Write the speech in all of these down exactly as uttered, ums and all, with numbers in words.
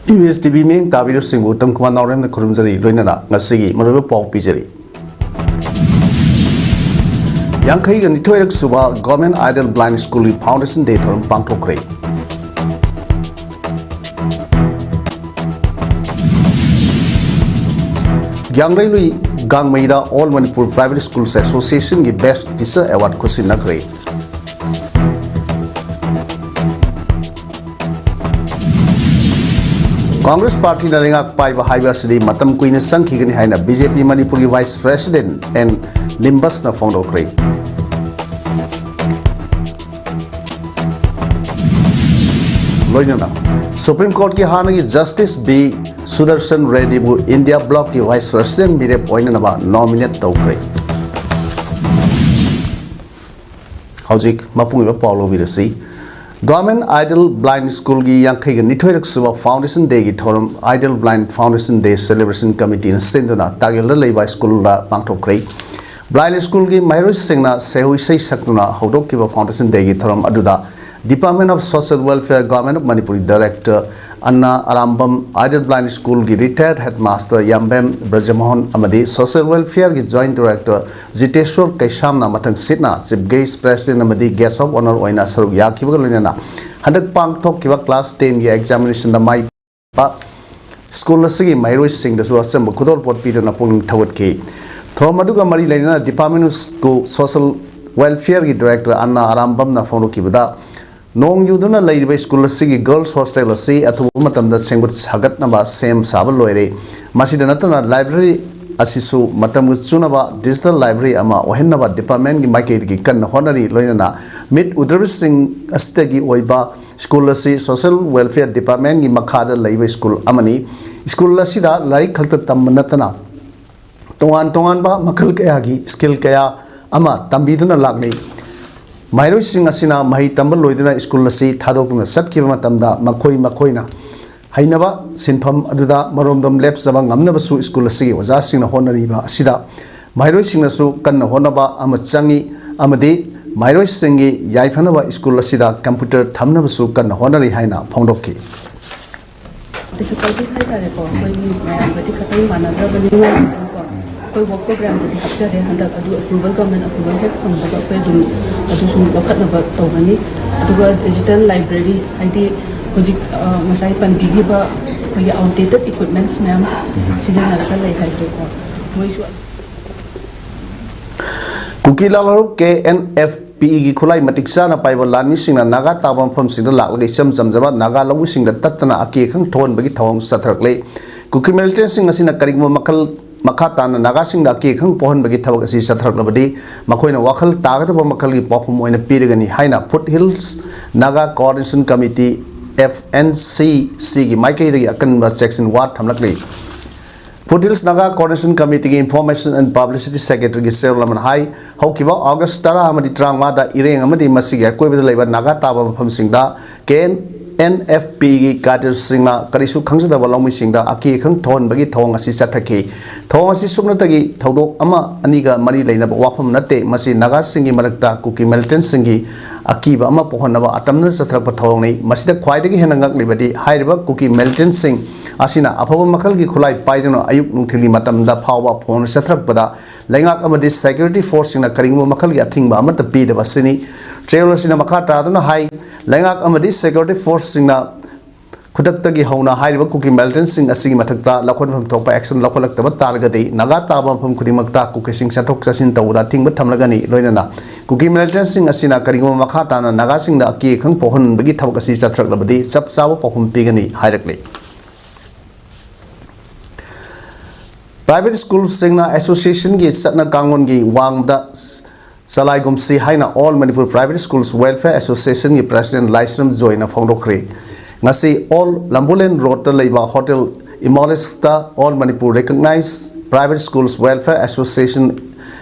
E B ꯑꯦꯁ T V ꯃꯤꯠꯌꯦꯡ ꯇꯥꯕꯤꯔꯤꯕꯁꯤꯡꯕꯨ ꯎꯇꯝ ꯀꯨꯃꯥꯔ ꯅꯥꯎꯔꯦꯝꯅ ꯈꯨꯔꯨꯝꯖꯔꯤ꯫ ꯂꯣꯏꯅꯅ ꯉꯁꯤꯒꯤ ꯃꯔꯨꯑꯣꯏꯕ ꯄꯥꯎ ꯄꯤꯖꯔꯤ꯫ ꯌꯥꯡꯈꯩꯒ ꯅꯤꯊꯣꯏꯔꯛ ꯁꯨꯕ Government Idol Blind Schoolꯒꯤ Foundation Day ꯊꯧꯔꯝ ꯄꯥꯡꯊꯣꯛꯈ꯭ꯔꯦ꯫ ꯒ꯭ꯌꯥꯡꯔꯩꯂꯨꯏ ꯒꯥꯡꯃꯩꯗ All Manipur Private Schools Associationꯒꯤ Best Teacher Award ꯈꯨꯠꯁꯤꯟꯅꯈ꯭ꯔꯦ꯫ Congress ꯄꯥꯔꯇꯤꯅ ꯂꯩꯉꯥꯛ ꯄꯥꯏꯕ ꯍꯥꯏꯕ ꯑꯁꯤꯗꯤ ꯃꯇꯝ ꯀꯨꯏꯅ ꯆꯪꯈꯤꯒꯅꯤ ꯍꯥꯏꯅ ꯕꯤ ꯖꯦ ꯄꯤ ꯃꯅꯤꯄꯨꯔꯒꯤ Vice President ꯑꯦꯟ ꯂꯤꯝꯕꯁꯅ ꯐꯣꯡꯗꯣꯛꯈ꯭ꯔꯦ꯫ ꯂꯣꯏꯅꯅ Supreme Courtꯀꯤ ꯍꯥꯟꯅꯒꯤ Justice ꯕꯤ ꯁꯨꯗꯔꯁꯟ ꯔꯦꯗꯤꯕꯨ India Blockꯀꯤ Vice President ꯃꯤꯔꯦꯞ ꯑꯣꯏꯅꯅꯕ nominate ꯇꯧꯈ꯭ꯔꯦ꯫ ꯍꯧꯖꯤꯛ ꯃꯄꯨꯡ ꯑꯣꯏꯕ ꯄꯥꯎ ꯂꯧꯕꯤꯔꯁꯤ꯫ Government Idol Blind Schoolꯒꯤ ꯌꯥꯡꯈꯩꯒ ꯅꯤꯊꯣꯏꯔꯛ ꯁꯨꯕ Foundation Dayꯒꯤ ꯊꯧꯔꯝ Idol Blind Foundation Day Celebration Committeeꯅ ꯁꯤꯟꯗꯨꯅ ꯇꯥꯒꯦꯜꯗ ꯂꯩꯕ ꯁ꯭ꯀꯨꯜꯗ ꯄꯥꯡꯊꯣꯛꯈ꯭ꯔꯦ꯫ Blind Schoolꯒꯤ ꯃꯍꯩꯔꯣꯏꯁꯤꯡꯅ ꯁꯦꯍꯨ ꯏꯁꯩ ꯁꯛꯇꯨꯅ ꯍꯧꯗꯣꯛꯈꯤꯕ Foundation Dayꯒꯤ ꯊꯧꯔꯝ ꯑꯗꯨꯗ Department of Social Welfare, Government of Manipur Director Anna Arambam, Idol Blind Schoolꯒꯤ retired headmaster ꯌꯥꯝꯕꯦꯝ ꯕ꯭ꯔꯖꯃꯣꯍꯟ ꯑꯃꯗꯤ Social Welfareꯒꯤ Joint Director ꯖꯤꯇꯦꯁ꯭ꯋꯔ ꯀꯩꯁꯥꯝꯅ ꯃꯊꯪ ꯁꯤꯠꯅ Chief Guest, President ꯑꯃꯗꯤ Guest of Honour ꯑꯣꯏꯅ ꯁꯔꯨꯛ ꯌꯥꯈꯤꯕꯒ ꯂꯣꯏꯅꯅ ꯍꯟꯗꯛ ꯄꯥꯡꯊꯣꯛꯈꯤꯕ class tenꯒꯤ examinationꯗ ꯃꯥꯏ ꯄꯥꯛꯄ ꯁ꯭ꯀꯨꯜ ꯑꯁꯤꯒꯤ ꯃꯍꯩꯔꯣꯏꯁꯤꯡꯗꯁꯨ ꯑꯆꯝꯕ ꯈꯨꯗꯣꯜꯄꯣꯠ ꯄꯤꯗꯨꯅ ꯄꯨꯛꯅꯤꯡ ꯊꯧꯒꯠꯈꯤ꯫ ꯊꯧꯔꯝ ꯑꯗꯨꯒ ꯃꯔꯤ ꯂꯩꯅꯅ Department of School Social Welfareꯒꯤ Director ꯑꯟꯅꯥ ꯑꯔꯥꯝꯕꯝꯅ ꯐꯣꯡꯗꯣꯛꯈꯤꯕꯗ, ꯅꯣꯡ ꯌꯨꯗꯨꯅ ꯂꯩꯔꯤꯕ ꯁ꯭ꯀꯨꯜ ꯑꯁꯤꯒꯤ Girls Hostel ꯑꯁꯤ ꯑꯊꯨꯕ ꯃꯇꯝꯗ ꯁꯦꯝꯒꯠ ꯁꯥꯒꯠꯅꯕ ꯁꯦꯝ ꯁꯥꯕ ꯂꯣꯏꯔꯦ꯫ ꯃꯁꯤꯗ ꯅꯠꯇꯅ library ꯑꯁꯤꯁꯨ ꯃꯇꯝꯒ ꯆꯨꯅꯕ digital library ꯑꯃ ꯑꯣꯏꯍꯟꯅꯕ departmentꯀꯤ ꯃꯥꯏꯀꯩꯗꯒꯤ ꯀꯟꯅ ꯍꯣꯠꯅꯔꯤ꯫ ꯂꯣꯏꯅꯅ ꯃꯤꯠ ꯎꯗ꯭ꯔꯕꯁꯤꯡ ꯑꯁꯤꯗꯒꯤ ꯑꯣꯏꯕ ꯁ꯭ꯀꯨꯜ ꯑꯁꯤ Social Welfare Departmentꯀꯤ ꯃꯈꯥꯗ ꯂꯩꯕ ꯁ꯭ꯀꯨꯜ ꯑꯃꯅꯤ꯫ ꯁ꯭ꯀꯨꯜ ꯑꯁꯤꯗ ꯂꯥꯏꯔꯤꯛ ꯈꯛꯇ ꯇꯝꯕ ꯅꯠꯇꯅ ꯇꯣꯉꯥꯟ ꯇꯣꯉꯥꯟꯕ ꯃꯈꯜ ꯀꯌꯥꯒꯤ skill ꯀꯌꯥ ꯑꯃ ꯇꯝꯕꯤꯗꯨꯅ ꯂꯥꯛꯂꯤ꯫ ꯃꯍꯩꯔꯣꯏꯁꯤꯡ ꯑꯁꯤꯅ ꯃꯍꯩ ꯇꯝꯕ ꯂꯣꯏꯗꯨꯅ ꯁ꯭ꯀꯨꯜ ꯑꯁꯤ ꯊꯥꯗꯣꯛꯇꯨꯅ ꯆꯠꯈꯤꯕ ꯃꯇꯝꯗ ꯃꯈꯣꯏ ꯃꯈꯣꯏꯅ ꯍꯩꯅꯕ ꯁꯤꯟꯐꯝ ꯑꯗꯨꯗ ꯃꯔꯣꯝꯗꯣꯝ ꯂꯦꯞꯆꯕ ꯉꯝꯅꯕꯁꯨ ꯁ꯭ꯀꯨꯜ ꯑꯁꯤꯒꯤ ꯑꯣꯖꯥꯁꯤꯡꯅ ꯍꯣꯠꯅꯔꯤꯕ ꯑꯁꯤꯗ ꯃꯍꯩꯔꯣꯏꯁꯤꯡꯅꯁꯨ ꯀꯟꯅ ꯍꯣꯠꯅꯕ ꯑꯃ ꯆꯪꯏ ꯑꯃꯗꯤ ꯃꯍꯩꯔꯣꯏꯁꯤꯡꯒꯤ ꯌꯥꯏꯐꯅꯕ ꯁ꯭ꯀꯨꯜ ꯑꯁꯤꯗ computer ꯊꯝꯅꯕꯁꯨ ꯀꯟꯅ ꯍꯣꯠꯅꯔꯤ ꯍꯥꯏꯅ ꯐꯣꯡꯗꯣꯛꯈꯤ꯫ ꯗꯤꯐꯤꯀꯜꯇꯤꯁ ꯍꯥꯏꯇꯥꯔꯦꯀꯣ, ꯑꯩꯈꯣꯏꯒꯤ ꯃꯌꯥꯝꯒꯗꯤ ꯈꯇꯪ ꯃꯥꯟꯅꯗ꯭ꯔꯕꯅꯤꯅꯀꯣ, ꯑꯩꯈꯣꯏ ꯋꯥꯔꯛ ꯄ꯭ꯔꯣꯒ꯭ꯔꯥꯝꯗꯗꯤ ꯍꯥꯞꯆꯔꯦ꯫ ꯍꯟꯗꯛ ꯑꯗꯨ ꯑꯦꯄ꯭ꯔꯨꯕꯜ, ꯒꯚꯔꯟꯃꯦꯟ ꯑꯦꯄ꯭ꯔꯨꯕꯜ ꯍꯦꯛ ꯐꯪꯕꯒ ꯑꯩꯈꯣꯏ ꯑꯗꯨꯝ ꯑꯗꯨꯁꯨ ꯂꯧꯈꯠꯅꯕ ꯇꯧꯒꯅꯤ꯫ ꯑꯗꯨꯒ ꯗꯤꯖꯤꯇꯦꯜ ꯂꯥꯏꯕ꯭ꯔꯦꯔꯤ, ꯍꯥꯏꯗꯤ ꯍꯧꯖꯤꯛ, ꯑ, ꯉꯁꯥꯏ ꯄꯟꯕꯤꯈꯤꯕ ꯑꯩꯈꯣꯏꯒꯤ ꯑꯥꯎꯠꯗꯦꯇꯦꯠ ꯏꯀ꯭ꯋꯤꯞꯃꯦꯟꯁ ꯃꯌꯥꯝ ꯁꯤꯖꯤꯟꯅꯔꯒ ꯂꯩ ꯍꯥꯏꯕꯗꯣꯀꯣ, ꯃꯣꯏꯁꯨ ꯀꯨꯀꯤ ꯂꯥꯜꯍꯧ ꯀꯦ ꯑꯦꯟ ꯑꯦꯐ ꯄꯤꯒꯤ ꯈꯨꯠꯂꯥꯏ ꯃꯇꯤꯛ ꯆꯥꯅ ꯄꯥꯏꯕ ꯂꯥꯟꯃꯤꯁꯤꯡꯅ ꯅꯥꯒꯥ ꯇꯥꯕ ꯃꯐꯝꯁꯤꯡꯗ ꯂꯥꯛꯂꯒ ꯏꯆꯝ ꯆꯝꯖꯕ ꯅꯥꯒꯥ ꯂꯧꯃꯤꯁꯤꯡꯗ ꯇꯠꯇꯅ ꯑꯀꯤ ꯑꯈꯪ ꯊꯣꯛꯍꯟꯕꯒꯤ ꯊꯧꯑꯣꯡ ꯆꯠꯊꯔꯛꯂꯤ꯫ ꯀꯨꯀꯤ ꯃꯤꯂꯤꯇꯦꯟꯁꯤꯡ ꯑꯁꯤꯅ ꯀꯔꯤꯒꯨꯝꯕ ꯃꯈꯜ ꯃꯈꯥ ꯇꯥꯅ ꯅꯥꯒꯥꯁꯤꯡꯗ ꯑꯀꯤ ꯑꯈꯪ ꯄꯣꯛꯍꯟꯕꯒꯤ ꯊꯕꯛ ꯑꯁꯤ ꯆꯠꯊꯔꯛꯂꯕꯗꯤ ꯃꯈꯣꯏꯅ ꯋꯥꯈꯜ ꯇꯥꯒꯗꯕ ꯃꯈꯜꯒꯤ ꯄꯥꯎꯈꯨꯝ ꯑꯣꯏꯅ ꯄꯤꯔꯒꯅꯤ ꯍꯥꯏꯅ foot hills Naga coordination committee, F N C ꯁꯤꯒꯤ ꯃꯥꯏꯀꯩꯗꯒꯤ ꯑꯀꯟꯕ ꯆꯦꯛꯁꯤꯟ ꯋꯥ ꯊꯝꯂꯛꯂꯤ꯫ ꯐꯨꯠ ꯍꯤꯜꯁ ꯅꯥꯒꯥ ꯀꯣꯑꯣꯔꯗꯤꯅꯦꯁꯟ ꯀꯃꯤꯇꯤꯒꯤ ꯏꯟꯐꯣꯔꯃꯦꯁꯟ ꯑꯦꯟ ꯄꯕ꯭ꯂꯤꯁꯤꯇꯤ ꯁꯦꯀ꯭ꯔꯦꯇꯔꯤꯒꯤ ꯆꯦꯌꯔꯃꯟ ꯍꯥꯏ, ꯍꯧꯈꯤꯕ ꯑꯣꯒꯁ ꯇꯔꯥ ꯑꯃꯗꯤ ꯇꯔꯥꯃꯉꯥꯗ ꯏꯔꯦꯡ ꯑꯃꯗꯤ ꯃꯁꯤꯒꯤ ꯑꯀꯣꯏꯕꯗ ꯂꯩꯕ ꯅꯥꯒꯥ ꯇꯥꯕ ꯃꯐꯝꯁꯤꯡꯗ ꯀꯦ ꯑꯦꯟ ꯑꯦꯐ ꯄꯤꯒꯤ ꯀꯥꯗꯔꯁꯤꯡꯅ ꯀꯔꯤꯁꯨ ꯈꯪꯖꯗꯕ ꯂꯧꯃꯤꯁꯤꯡꯗ ꯑꯀꯤ ꯑꯈꯪ ꯊꯣꯛꯍꯟꯕꯒꯤ ꯊꯧꯑꯣꯡ ꯑꯁꯤ ꯆꯠꯊꯈꯤ꯫ ꯊꯧꯑꯣꯡ ꯑꯁꯤ ꯁꯨꯞꯅꯇꯒꯤ ꯊꯧꯗꯣꯛ ꯑꯃ ꯑꯅꯤꯒ ꯃꯔꯤ ꯂꯩꯅꯕ ꯋꯥꯐꯝ ꯅꯠꯇꯦ, ꯃꯁꯤ ꯅꯥꯒꯥꯁꯤꯡꯒꯤ ꯃꯔꯛꯇ ꯀꯨꯀꯤ ꯃꯤꯂꯤꯇꯦꯟꯁꯤꯡꯒꯤ ꯑꯀꯤꯕ ꯑꯃ ꯄꯣꯛꯍꯟꯅꯕ ꯑꯇꯝꯅ ꯆꯠꯊꯔꯛꯄ ꯊꯧꯑꯣꯡꯅꯤ꯫ ꯃꯁꯤꯗ ꯈ꯭ꯋꯥꯏꯗꯒꯤ ꯍꯦꯟꯅ ꯉꯛꯂꯤꯕꯗꯤ ꯍꯥꯏꯔꯤꯕ ꯀꯨꯀꯤ ꯃꯤꯂꯤꯇꯦꯟꯁꯤꯡ ꯑꯁꯤꯅ ꯑꯐꯕ ꯃꯈꯜꯒꯤ ꯈꯨꯠꯂꯥꯏ ꯄꯥꯏꯗꯨꯅ ꯑꯌꯨꯛ ꯅꯨꯡꯊꯤꯜꯒꯤ ꯃꯇꯝꯗ ꯐꯥꯎꯕ ꯐꯣꯟ ꯆꯠꯊꯔꯛꯄꯗ ꯂꯩꯉꯥꯛ ꯑꯃꯗꯤ ꯁꯦꯀ꯭ꯌꯨꯔꯤꯇꯤ ꯐꯣꯔꯁꯁꯤꯡꯅ ꯀꯔꯤꯒꯨꯝꯕ ꯃꯈꯜꯒꯤ ꯑꯊꯤꯡꯕ ꯑꯃꯠꯇ ꯄꯤꯗꯕ ꯑꯁꯤꯅꯤ꯫ ꯆꯦꯌꯔꯃꯟ ꯑꯁꯤꯅ ꯃꯈꯥ ꯇꯥꯗꯨꯅ ꯍꯥꯏ, ꯂꯩꯉꯥꯛ ꯑꯃꯗꯤ ꯁꯦꯀ꯭ꯌꯨꯔꯤꯇꯤ ꯐꯣꯔꯁꯁꯤꯡꯅ ꯈꯨꯗꯛꯇꯒꯤ ꯍꯧꯅ ꯍꯥꯏꯔꯤꯕ ꯀꯨꯀꯤ ꯃꯤꯂꯤꯇꯦꯟꯁꯤꯡ ꯑꯁꯤꯒꯤ ꯃꯊꯛꯇ ꯂꯧꯈꯠꯐꯝ ꯊꯣꯛꯄ ꯑꯦꯛꯁꯟ ꯂꯧꯈꯠꯂꯛꯇꯕ ꯇꯥꯔꯒꯗꯤ ꯅꯥꯒꯥ ꯇꯥꯕ ꯃꯐꯝ ꯈꯨꯗꯤꯡꯃꯛꯇ ꯀꯨꯀꯤꯁꯤꯡ ꯆꯠꯊꯣꯛ ꯆꯠꯁꯤꯟ ꯇꯧꯕꯗ ꯑꯊꯤꯡꯕ ꯊꯝꯂꯒꯅꯤ꯫ ꯂꯣꯏꯅꯅ ꯀꯨꯀꯤ ꯃꯤꯂꯤꯇꯦꯟꯁꯤꯡ ꯑꯁꯤꯅ ꯀꯔꯤꯒꯨꯝꯕ ꯃꯈꯥ ꯇꯥꯅ ꯅꯥꯒꯥꯁꯤꯡꯗ ꯑꯀꯤ ꯑꯈꯪ ꯄꯣꯛꯍꯟꯕꯒꯤ ꯊꯕꯛ ꯑꯁꯤ ꯆꯠꯊꯔꯛꯂꯕꯗꯤ ꯆꯞ ꯆꯥꯕ ꯄꯥꯎꯈꯨꯝ ꯄꯤꯒꯅꯤ ꯍꯥꯏꯔꯛꯂꯤ꯫ ꯄ꯭ꯔꯥꯏꯚꯦꯠ ꯁ꯭ꯀꯨꯜꯁꯤꯡꯅ ꯑꯦꯁꯣꯁꯤꯌꯦꯁꯟꯒꯤ ꯆꯠꯅ ꯀꯥꯡꯂꯣꯟꯒꯤ ꯋꯥꯡꯃꯗ ꯆꯂꯥꯏꯒꯨꯝꯁꯤ ꯍꯥꯏꯅ All Manipur Private Schools Welfare Associationꯒꯤ ꯄ꯭ꯔꯦꯁꯤꯗꯦꯟ ꯂꯥꯏꯁ꯭ꯔꯝ ꯖꯣꯏꯅ ꯐꯣꯡꯗꯣꯛꯈ꯭ꯔꯦ꯫ ꯉꯁꯤ ꯑꯣꯜ ꯂꯝꯕꯨꯂꯦꯟ ꯔꯣꯗꯇ ꯂꯩꯕ ꯍꯣꯇꯦꯜ ꯏꯃꯣꯂꯤꯁꯇ All Manipur Recognized Private Schools Welfare Association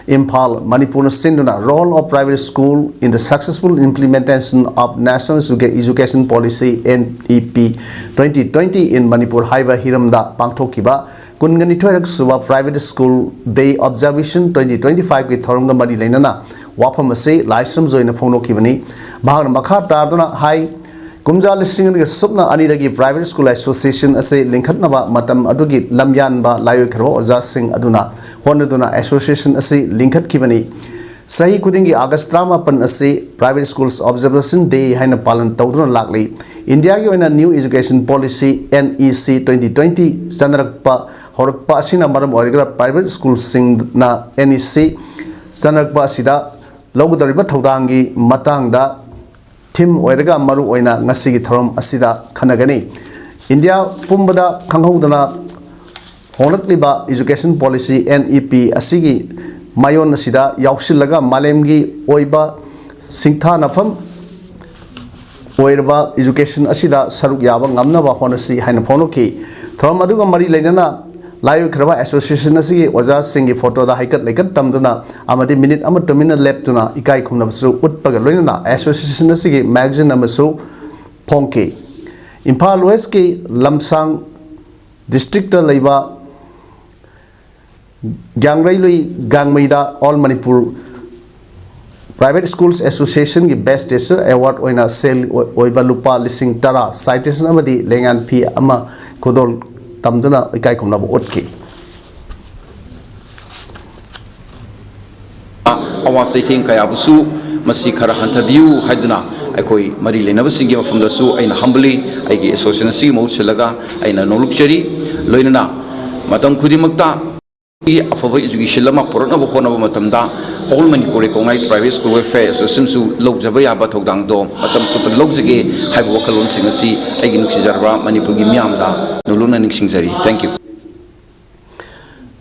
Imphal, ꯃꯅꯤꯄꯨꯔꯅ ꯁꯤꯟꯗꯨꯅ Role of Private School in the Successful Implementation of National Educa- Education Policy, N E P, twenty twenty in Manipur ꯍꯥꯏꯕ ꯍꯤꯔꯝꯗ ꯄꯥꯡꯊꯣꯛꯈꯤꯕ ꯀꯨꯟꯒ ꯅꯤꯊꯣꯏꯔꯛ ꯁꯨꯕ Private School Day Observation twenty twenty fiveꯀꯤ ꯊꯧꯔꯝꯒ ꯃꯔꯤ ꯂꯩꯅꯅ ꯋꯥꯐꯝ ꯑꯁꯤ ꯂꯥꯏꯁ꯭ꯔꯝ ꯖꯣꯏꯅ ꯐꯣꯡꯗꯣꯛꯈꯤꯕꯅꯤ꯫ ꯃꯍꯥꯛꯅ ꯃꯈꯥ ꯇꯥꯗꯨꯅ ꯍꯥꯏ, ꯀꯨꯝꯖꯥ ꯂꯤꯁꯤꯡ ꯑꯅꯤꯒ ꯁꯨꯞꯅ ꯑꯅꯤꯗꯒꯤ private school association ꯑꯁꯤ ꯂꯤꯡꯈꯠꯅꯕ ꯃꯇꯝ ꯑꯗꯨꯒꯤ ꯂꯝꯌꯥꯟꯕ ꯂꯥꯏꯑꯣꯏꯈ꯭ꯔꯕ ꯑꯣꯖꯥꯁꯤꯡ ꯑꯗꯨꯅ ꯍꯣꯠꯅꯗꯨꯅ association ꯑꯁꯤ ꯂꯤꯡꯈꯠꯈꯤꯕꯅꯤ꯫ ꯆꯍꯤ ꯈꯨꯗꯤꯡꯒꯤ August ꯇꯔꯥꯃꯥꯄꯟ ꯑꯁꯤ Private Schools Observation Day ꯍꯥꯏꯅ ꯄꯥꯂꯟ ꯇꯧꯗꯨꯅ ꯂꯥꯛꯂꯤ꯫ ꯏꯟꯗꯤꯌꯥꯒꯤ ꯑꯣꯏꯅ New Education Policy, N E C, twenty twenty ꯆꯠꯅꯔꯛꯄ ꯍꯧꯔꯛꯄ ꯑꯁꯤꯅ ꯃꯔꯝ ꯑꯣꯏꯔꯒ private schoolꯁꯤꯡꯅ N E C ꯆꯠꯅꯔꯛꯄ ꯑꯁꯤꯗ ꯂꯧꯒꯗꯧꯔꯤꯕ ꯊꯧꯗꯥꯡꯒꯤ ꯃꯇꯥꯡꯗ theme ꯑꯣꯏꯔꯒ ꯃꯔꯨ ꯑꯣꯏꯅ ꯉꯁꯤꯒꯤ ꯊꯧꯔꯝ ꯑꯁꯤꯗ ꯈꯟꯅꯒꯅꯤ꯫ ꯏꯟꯗꯤꯌꯥ ꯄꯨꯝꯕꯗ ꯈꯪꯍꯧꯗꯅ ꯍꯣꯡꯂꯛꯂꯤꯕ Education Policy, N E P, ꯑꯁꯤꯒꯤ ꯃꯥꯏꯑꯣꯟ ꯑꯁꯤꯗ ꯌꯥꯎꯁꯤꯜꯂꯒ ꯃꯥꯂꯦꯝꯒꯤ ꯑꯣꯏꯕ ꯁꯤꯡꯊꯥꯅꯐꯝ ꯑꯣꯏꯔꯕ education ꯑꯁꯤꯗ ꯁꯔꯨꯛ ꯌꯥꯕ ꯉꯝꯅꯕ ꯍꯣꯠꯅꯁꯤ ꯍꯥꯏꯅ ꯐꯣꯡꯗꯣꯛꯈꯤ꯫ ꯊꯧꯔꯝ ꯑꯗꯨꯒ ꯃꯔꯤ ꯂꯩꯅꯅ ꯂꯥꯏꯑꯣꯏꯈ꯭ꯔꯕ association ꯑꯁꯤꯒꯤ ꯑꯣꯖꯥꯁꯤꯡꯒꯤ photoꯗ ꯍꯩꯀꯠ ꯂꯩꯀꯠ ꯇꯝꯗꯨꯅ ꯑꯃꯗꯤ minute ꯑꯃ ꯇꯨꯃꯤꯟꯅ ꯂꯦꯞꯇꯨꯅ ꯏꯀꯥꯏ ꯈꯨꯝꯅꯕꯁꯨ ꯎꯠꯄꯒ ꯂꯣꯏꯅꯅ association ꯑꯁꯤꯒꯤ magazine ꯑꯃꯁꯨ ꯐꯣꯡꯈꯤ꯫ ꯏꯝꯐꯥꯜ Westꯀꯤ ꯂꯝꯁꯥꯡ districtꯇ ꯂꯩꯕ ꯒ꯭ꯌꯥꯡꯔꯩꯂꯨꯏ ꯒꯥꯡꯃꯩꯗ All Manipur Private Schools Associationꯒꯤ Best Teacher Award ꯑꯣꯏꯅ ꯁꯦꯜ ꯑꯣꯏꯕ ꯂꯨꯄꯥ ꯂꯤꯁꯤꯡ ꯇꯔꯥ, citation ꯑꯃꯗꯤ ꯂꯦꯡꯌꯥꯟ ꯐꯤ ꯑꯃ ꯈꯨꯗꯣꯜ ꯇꯝꯗꯨꯅ ꯏꯀꯥꯏ ꯈꯨꯝꯅꯕ ꯎꯠꯈꯤ꯫ ꯑꯋꯥ ꯆꯩꯊꯦꯡ ꯀꯌꯥꯕꯨꯁꯨ ꯃꯁꯤ ꯈꯔ ꯍꯟꯊꯕꯤꯌꯨ ꯍꯥꯏꯗꯨꯅ ꯑꯩꯈꯣꯏ ꯃꯔꯤ ꯂꯩꯅꯕꯁꯤꯡꯒꯤ ꯃꯐꯝꯗꯁꯨ ꯑꯩꯅ humbly ꯑꯩꯒꯤ association ꯑꯁꯤꯒꯤ ꯃꯍꯨꯠ ꯁꯤꯜꯂꯒ ꯑꯩꯅ ꯅꯣꯂꯨꯛꯆꯔꯤ꯫ ꯂꯣꯏꯅꯅ ꯃꯇꯝ ꯈꯨꯗꯤꯡꯃꯛꯇ ꯑꯐꯕ education ꯑꯃ ꯄꯨꯔꯛꯅꯕ ꯍꯣꯠꯅꯕ ꯃꯇꯝꯗ All Manipur Recognized Private School Welfare Associationꯁꯨ ꯂꯧꯖꯕ ꯌꯥꯕ ꯊꯧꯗꯥꯡꯗꯣ ꯃꯇꯝ ꯆꯨꯞꯄꯗ ꯂꯧꯖꯒꯦ ꯍꯥꯏꯕ ꯋꯥꯈꯜꯂꯣꯟꯁꯤꯡ ꯑꯁꯤ ꯑꯩꯒꯤ ꯅꯨꯡꯁꯤꯖꯔꯕ ꯃꯅꯤꯄꯨꯔꯒꯤ ꯃꯤꯌꯥꯝꯗ ꯅꯣꯂꯨꯛꯅ ꯅꯤꯡꯁꯤꯡꯖꯔꯤ꯫ Thank you꯫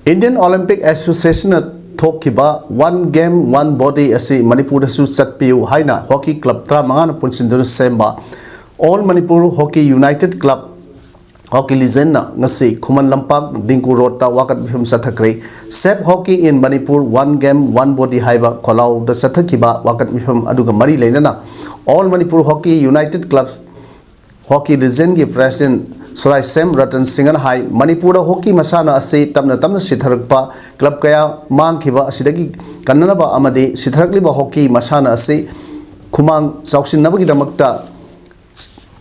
Indian Olympic Associationꯅ ꯊꯣꯛꯈꯤꯕ One Game One Body ꯑꯁꯤ ꯃꯅꯤꯄꯨꯔꯗꯁꯨ ꯆꯠꯄꯤꯌꯨ ꯍꯥꯏꯅ hockey club ꯇꯔꯥꯃꯉꯥꯅ ꯄꯨꯟꯁꯤꯟꯗꯨꯅ ꯁꯦꯝꯕ All Manipur Hockey United Club, Hockey Legionsꯅ ꯉꯁꯤ ꯈꯨꯃꯟ ꯂꯝꯄꯥꯛ ꯗꯤꯡꯀꯨ ꯔꯣꯗꯇ ꯋꯥꯀꯠ ꯃꯤꯐꯝ ꯆꯠꯊꯈ꯭ꯔꯦ꯫ Save Hockey in Manipur, One Game One Body ꯍꯥꯏꯕ ꯈꯣꯜꯂꯥꯎꯗ ꯆꯠꯊꯈꯤꯕ ꯋꯥꯀꯠ ꯃꯤꯐꯝ ꯑꯗꯨꯒ ꯃꯔꯤ ꯂꯩꯅꯅ All Manipur Hockey United Club, Hockey Legionsꯀꯤ president ꯁꯨꯔꯥꯏꯁꯦꯝ Ratan ꯁꯤꯡꯍꯅ ꯍꯥꯏ, ꯃꯅꯤꯄꯨꯔꯗ hockey ꯃꯁꯥꯟꯅ ꯑꯁꯤ ꯇꯞꯅ ꯇꯞꯅ ꯁꯤꯊꯔꯛꯄ, club ꯀꯌꯥ ꯃꯥꯡꯈꯤꯕ ꯑꯁꯤꯗꯒꯤ ꯀꯟꯅꯅꯕ ꯑꯃꯗꯤ ꯁꯤꯊꯔꯛꯂꯤꯕ hockey ꯃꯁꯥꯟꯅ ꯑꯁꯤ ꯈꯨꯃꯥꯡ ꯆꯥꯎꯁꯤꯟꯅꯕꯒꯤꯗꯃꯛꯇ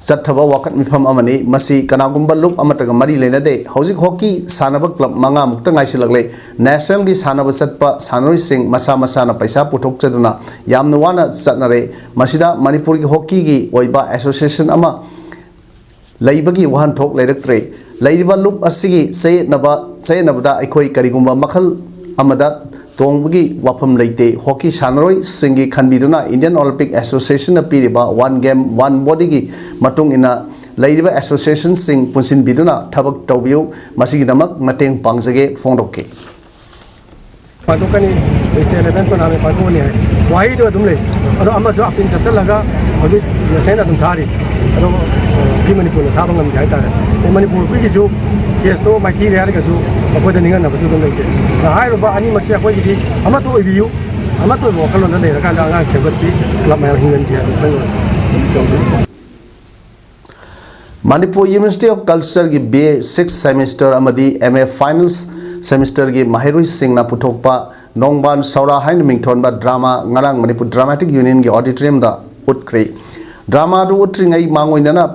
ꯆꯠꯊꯕ ꯋꯥꯀꯠ ꯃꯤꯐꯝ ꯑꯃꯅꯤ꯫ ꯃꯁꯤ ꯀꯅꯥꯒꯨꯝꯕ ꯂꯨꯞ ꯑꯃꯠꯇꯒ ꯃꯔꯤ ꯂꯩꯅꯗꯦ꯫ ꯍꯧꯖꯤꯛ ꯍꯣꯀꯤ ꯁꯥꯟꯅꯕ ꯀ꯭ꯂꯕ ꯃꯉꯥꯃꯨꯛꯇ ꯉꯥꯏꯁꯤꯜꯂꯛꯂꯦ꯫ ꯅꯦꯁꯅꯦꯜꯒꯤ ꯁꯥꯟꯅꯕ ꯆꯠꯄ ꯁꯥꯟꯅꯔꯣꯏꯁꯤꯡ ꯃꯁꯥ ꯃꯁꯥꯅ ꯄꯩꯁꯥ ꯄꯨꯊꯣꯛꯆꯗꯨꯅ ꯌꯥꯝꯅ ꯋꯥꯅ ꯆꯠꯅꯔꯦ꯫ ꯃꯁꯤꯗ ꯃꯅꯤꯄꯨꯔꯒꯤ ꯍꯣꯀꯤꯒꯤ ꯑꯣꯏꯕ ꯑꯦꯁꯣꯁꯤꯌꯦꯁꯟ ꯑꯃ ꯂꯩꯕꯒꯤ ꯋꯥꯍꯟꯊꯣꯛ ꯂꯩꯔꯛꯇ꯭ꯔꯦ꯫ ꯂꯩꯔꯤꯕ ꯂꯨꯞ ꯑꯁꯤꯒꯤ ꯆꯌꯦꯠꯅꯕ, ꯆꯌꯦꯠꯅꯕꯗ ꯑꯩꯈꯣꯏ ꯀꯔꯤꯒꯨꯝꯕ ꯃꯈꯜ ꯑꯃꯗ ꯇꯣꯡꯕꯒꯤ ꯋꯥꯐꯝ ꯂꯩꯇꯦ꯫ ꯍꯣꯀꯤ ꯁꯥꯟꯅꯔꯣꯏꯁꯤꯡꯒꯤ ꯈꯟꯕꯤꯗꯨꯅ ꯏꯟꯗꯤꯌꯟ ꯑꯣꯂꯤꯝꯄꯤꯛ ꯑꯦꯁꯣꯁꯤꯌꯦꯁꯟꯅ ꯄꯤꯔꯤꯕ ꯋꯥꯟ ꯒꯦꯝ ꯋꯥꯟ ꯕꯣꯗꯤꯒꯤ ꯃꯇꯨꯡ ꯏꯟꯅ ꯂꯩꯔꯤꯕ ꯑꯦꯁꯣꯁꯤꯌꯦꯁꯟꯁꯤꯡ ꯄꯨꯟꯁꯤꯟꯕꯤꯗꯨꯅ ꯊꯕꯛ ꯇꯧꯕꯤꯌꯨ꯫ ꯃꯁꯤꯒꯤꯗꯃꯛ ꯃꯇꯦꯡ ꯄꯥꯡꯖꯒꯦ ꯐꯣꯡꯗꯣꯛꯈꯤ꯫ ꯄꯥꯡꯊꯣꯛꯀꯅꯤ, ꯁ꯭ꯇꯦꯠ ꯂꯦꯚꯦꯜ ꯇꯣꯔꯅꯥꯃꯦꯟ ꯄꯥꯡꯊꯣꯛꯀꯅꯤ ꯍꯥꯏ꯫ ꯋꯥꯍꯩꯗꯣ ꯑꯗꯨꯝ ꯂꯩ꯫ ꯑꯗꯣ ꯑꯃꯁꯨ ꯑꯄꯤꯜ ꯆꯠꯁꯤꯜꯂꯒ ꯍꯧꯖꯤꯛ ꯅꯦꯁꯅꯦꯜ ꯑꯗꯨꯝ ꯊꯥꯔꯤ꯫ ꯑꯗꯣ ꯐ꯭ꯔꯤ ꯃꯅꯤꯄꯨꯔꯅ ꯊꯥꯕ ꯉꯝꯗꯦ ꯍꯥꯏꯇꯥꯔꯦ꯫ ꯑꯗꯩ ꯃꯅꯤꯄꯨꯔ ꯑꯩꯈꯣꯏꯒꯤꯁꯨ ꯀꯦꯁꯇꯣ ꯃꯥꯏꯊꯤꯔꯦ ꯍꯥꯏꯔꯒꯁꯨ ꯑꯩꯈꯣꯏꯗ ꯅꯤꯡꯍꯟꯅꯕꯁꯨ ꯑꯗꯨꯝ ꯂꯩꯇꯦ꯫ ꯍꯥꯏꯔꯤꯕ ꯑꯅꯤꯃꯛꯁꯦ ꯑꯩꯈꯣꯏꯒꯤꯗꯤ ꯑꯃꯠꯇ ꯑꯣꯏꯕꯤꯌꯨ, ꯑꯃꯠꯇ ꯑꯣꯏꯕ ꯋꯥꯈꯜꯂꯣꯟꯗ ꯂꯩꯔꯀꯥꯟꯗ ꯑꯉꯥꯡ ꯁꯦꯝꯒꯠꯁꯤ, ꯀ꯭ꯂꯕ ꯃꯌꯥꯝ ꯍꯤꯡꯍꯟꯁꯤ ꯍꯥꯏꯕ ꯋꯥꯈꯜꯂꯣꯟ꯫ ꯃꯅꯤꯄꯨꯔ ꯌꯨꯅꯤꯚꯔꯁꯤꯇꯤ ꯑꯣꯐ ꯀꯜꯆꯔꯒꯤ ꯕꯤ ꯑꯦ ꯁꯤꯛꯁ ꯁꯦꯃꯤꯁꯇꯔ ꯑꯃꯗꯤ ꯑꯦꯝ ꯑꯦ ꯐꯥꯏꯅꯦꯜꯁ ꯁꯦꯃꯤꯁꯇꯔꯒꯤ ꯃꯍꯩꯔꯣꯏꯁꯤꯡꯅ ꯄꯨꯊꯣꯛꯄ ꯅꯣꯡꯕꯥꯟ ꯁꯧꯔꯥ ꯍꯥꯏꯅ ꯃꯤꯡꯊꯣꯟꯕ ꯗ꯭ꯔꯃꯥ ꯉꯔꯥꯡ ꯃꯅꯤꯄꯨꯔ ꯗ꯭ꯔꯃꯥꯇꯤꯛ ꯌꯨꯅꯤꯌꯟꯒꯤ ꯑꯣꯗꯤꯇꯣꯔꯤꯌꯝꯗ ꯎꯠꯈ꯭ꯔꯦ꯫ ꯗ꯭ꯔꯃꯥꯗꯨ ꯎꯠꯇ꯭ꯔꯤꯉꯩ ꯃꯥꯡꯑꯣꯏꯅꯅ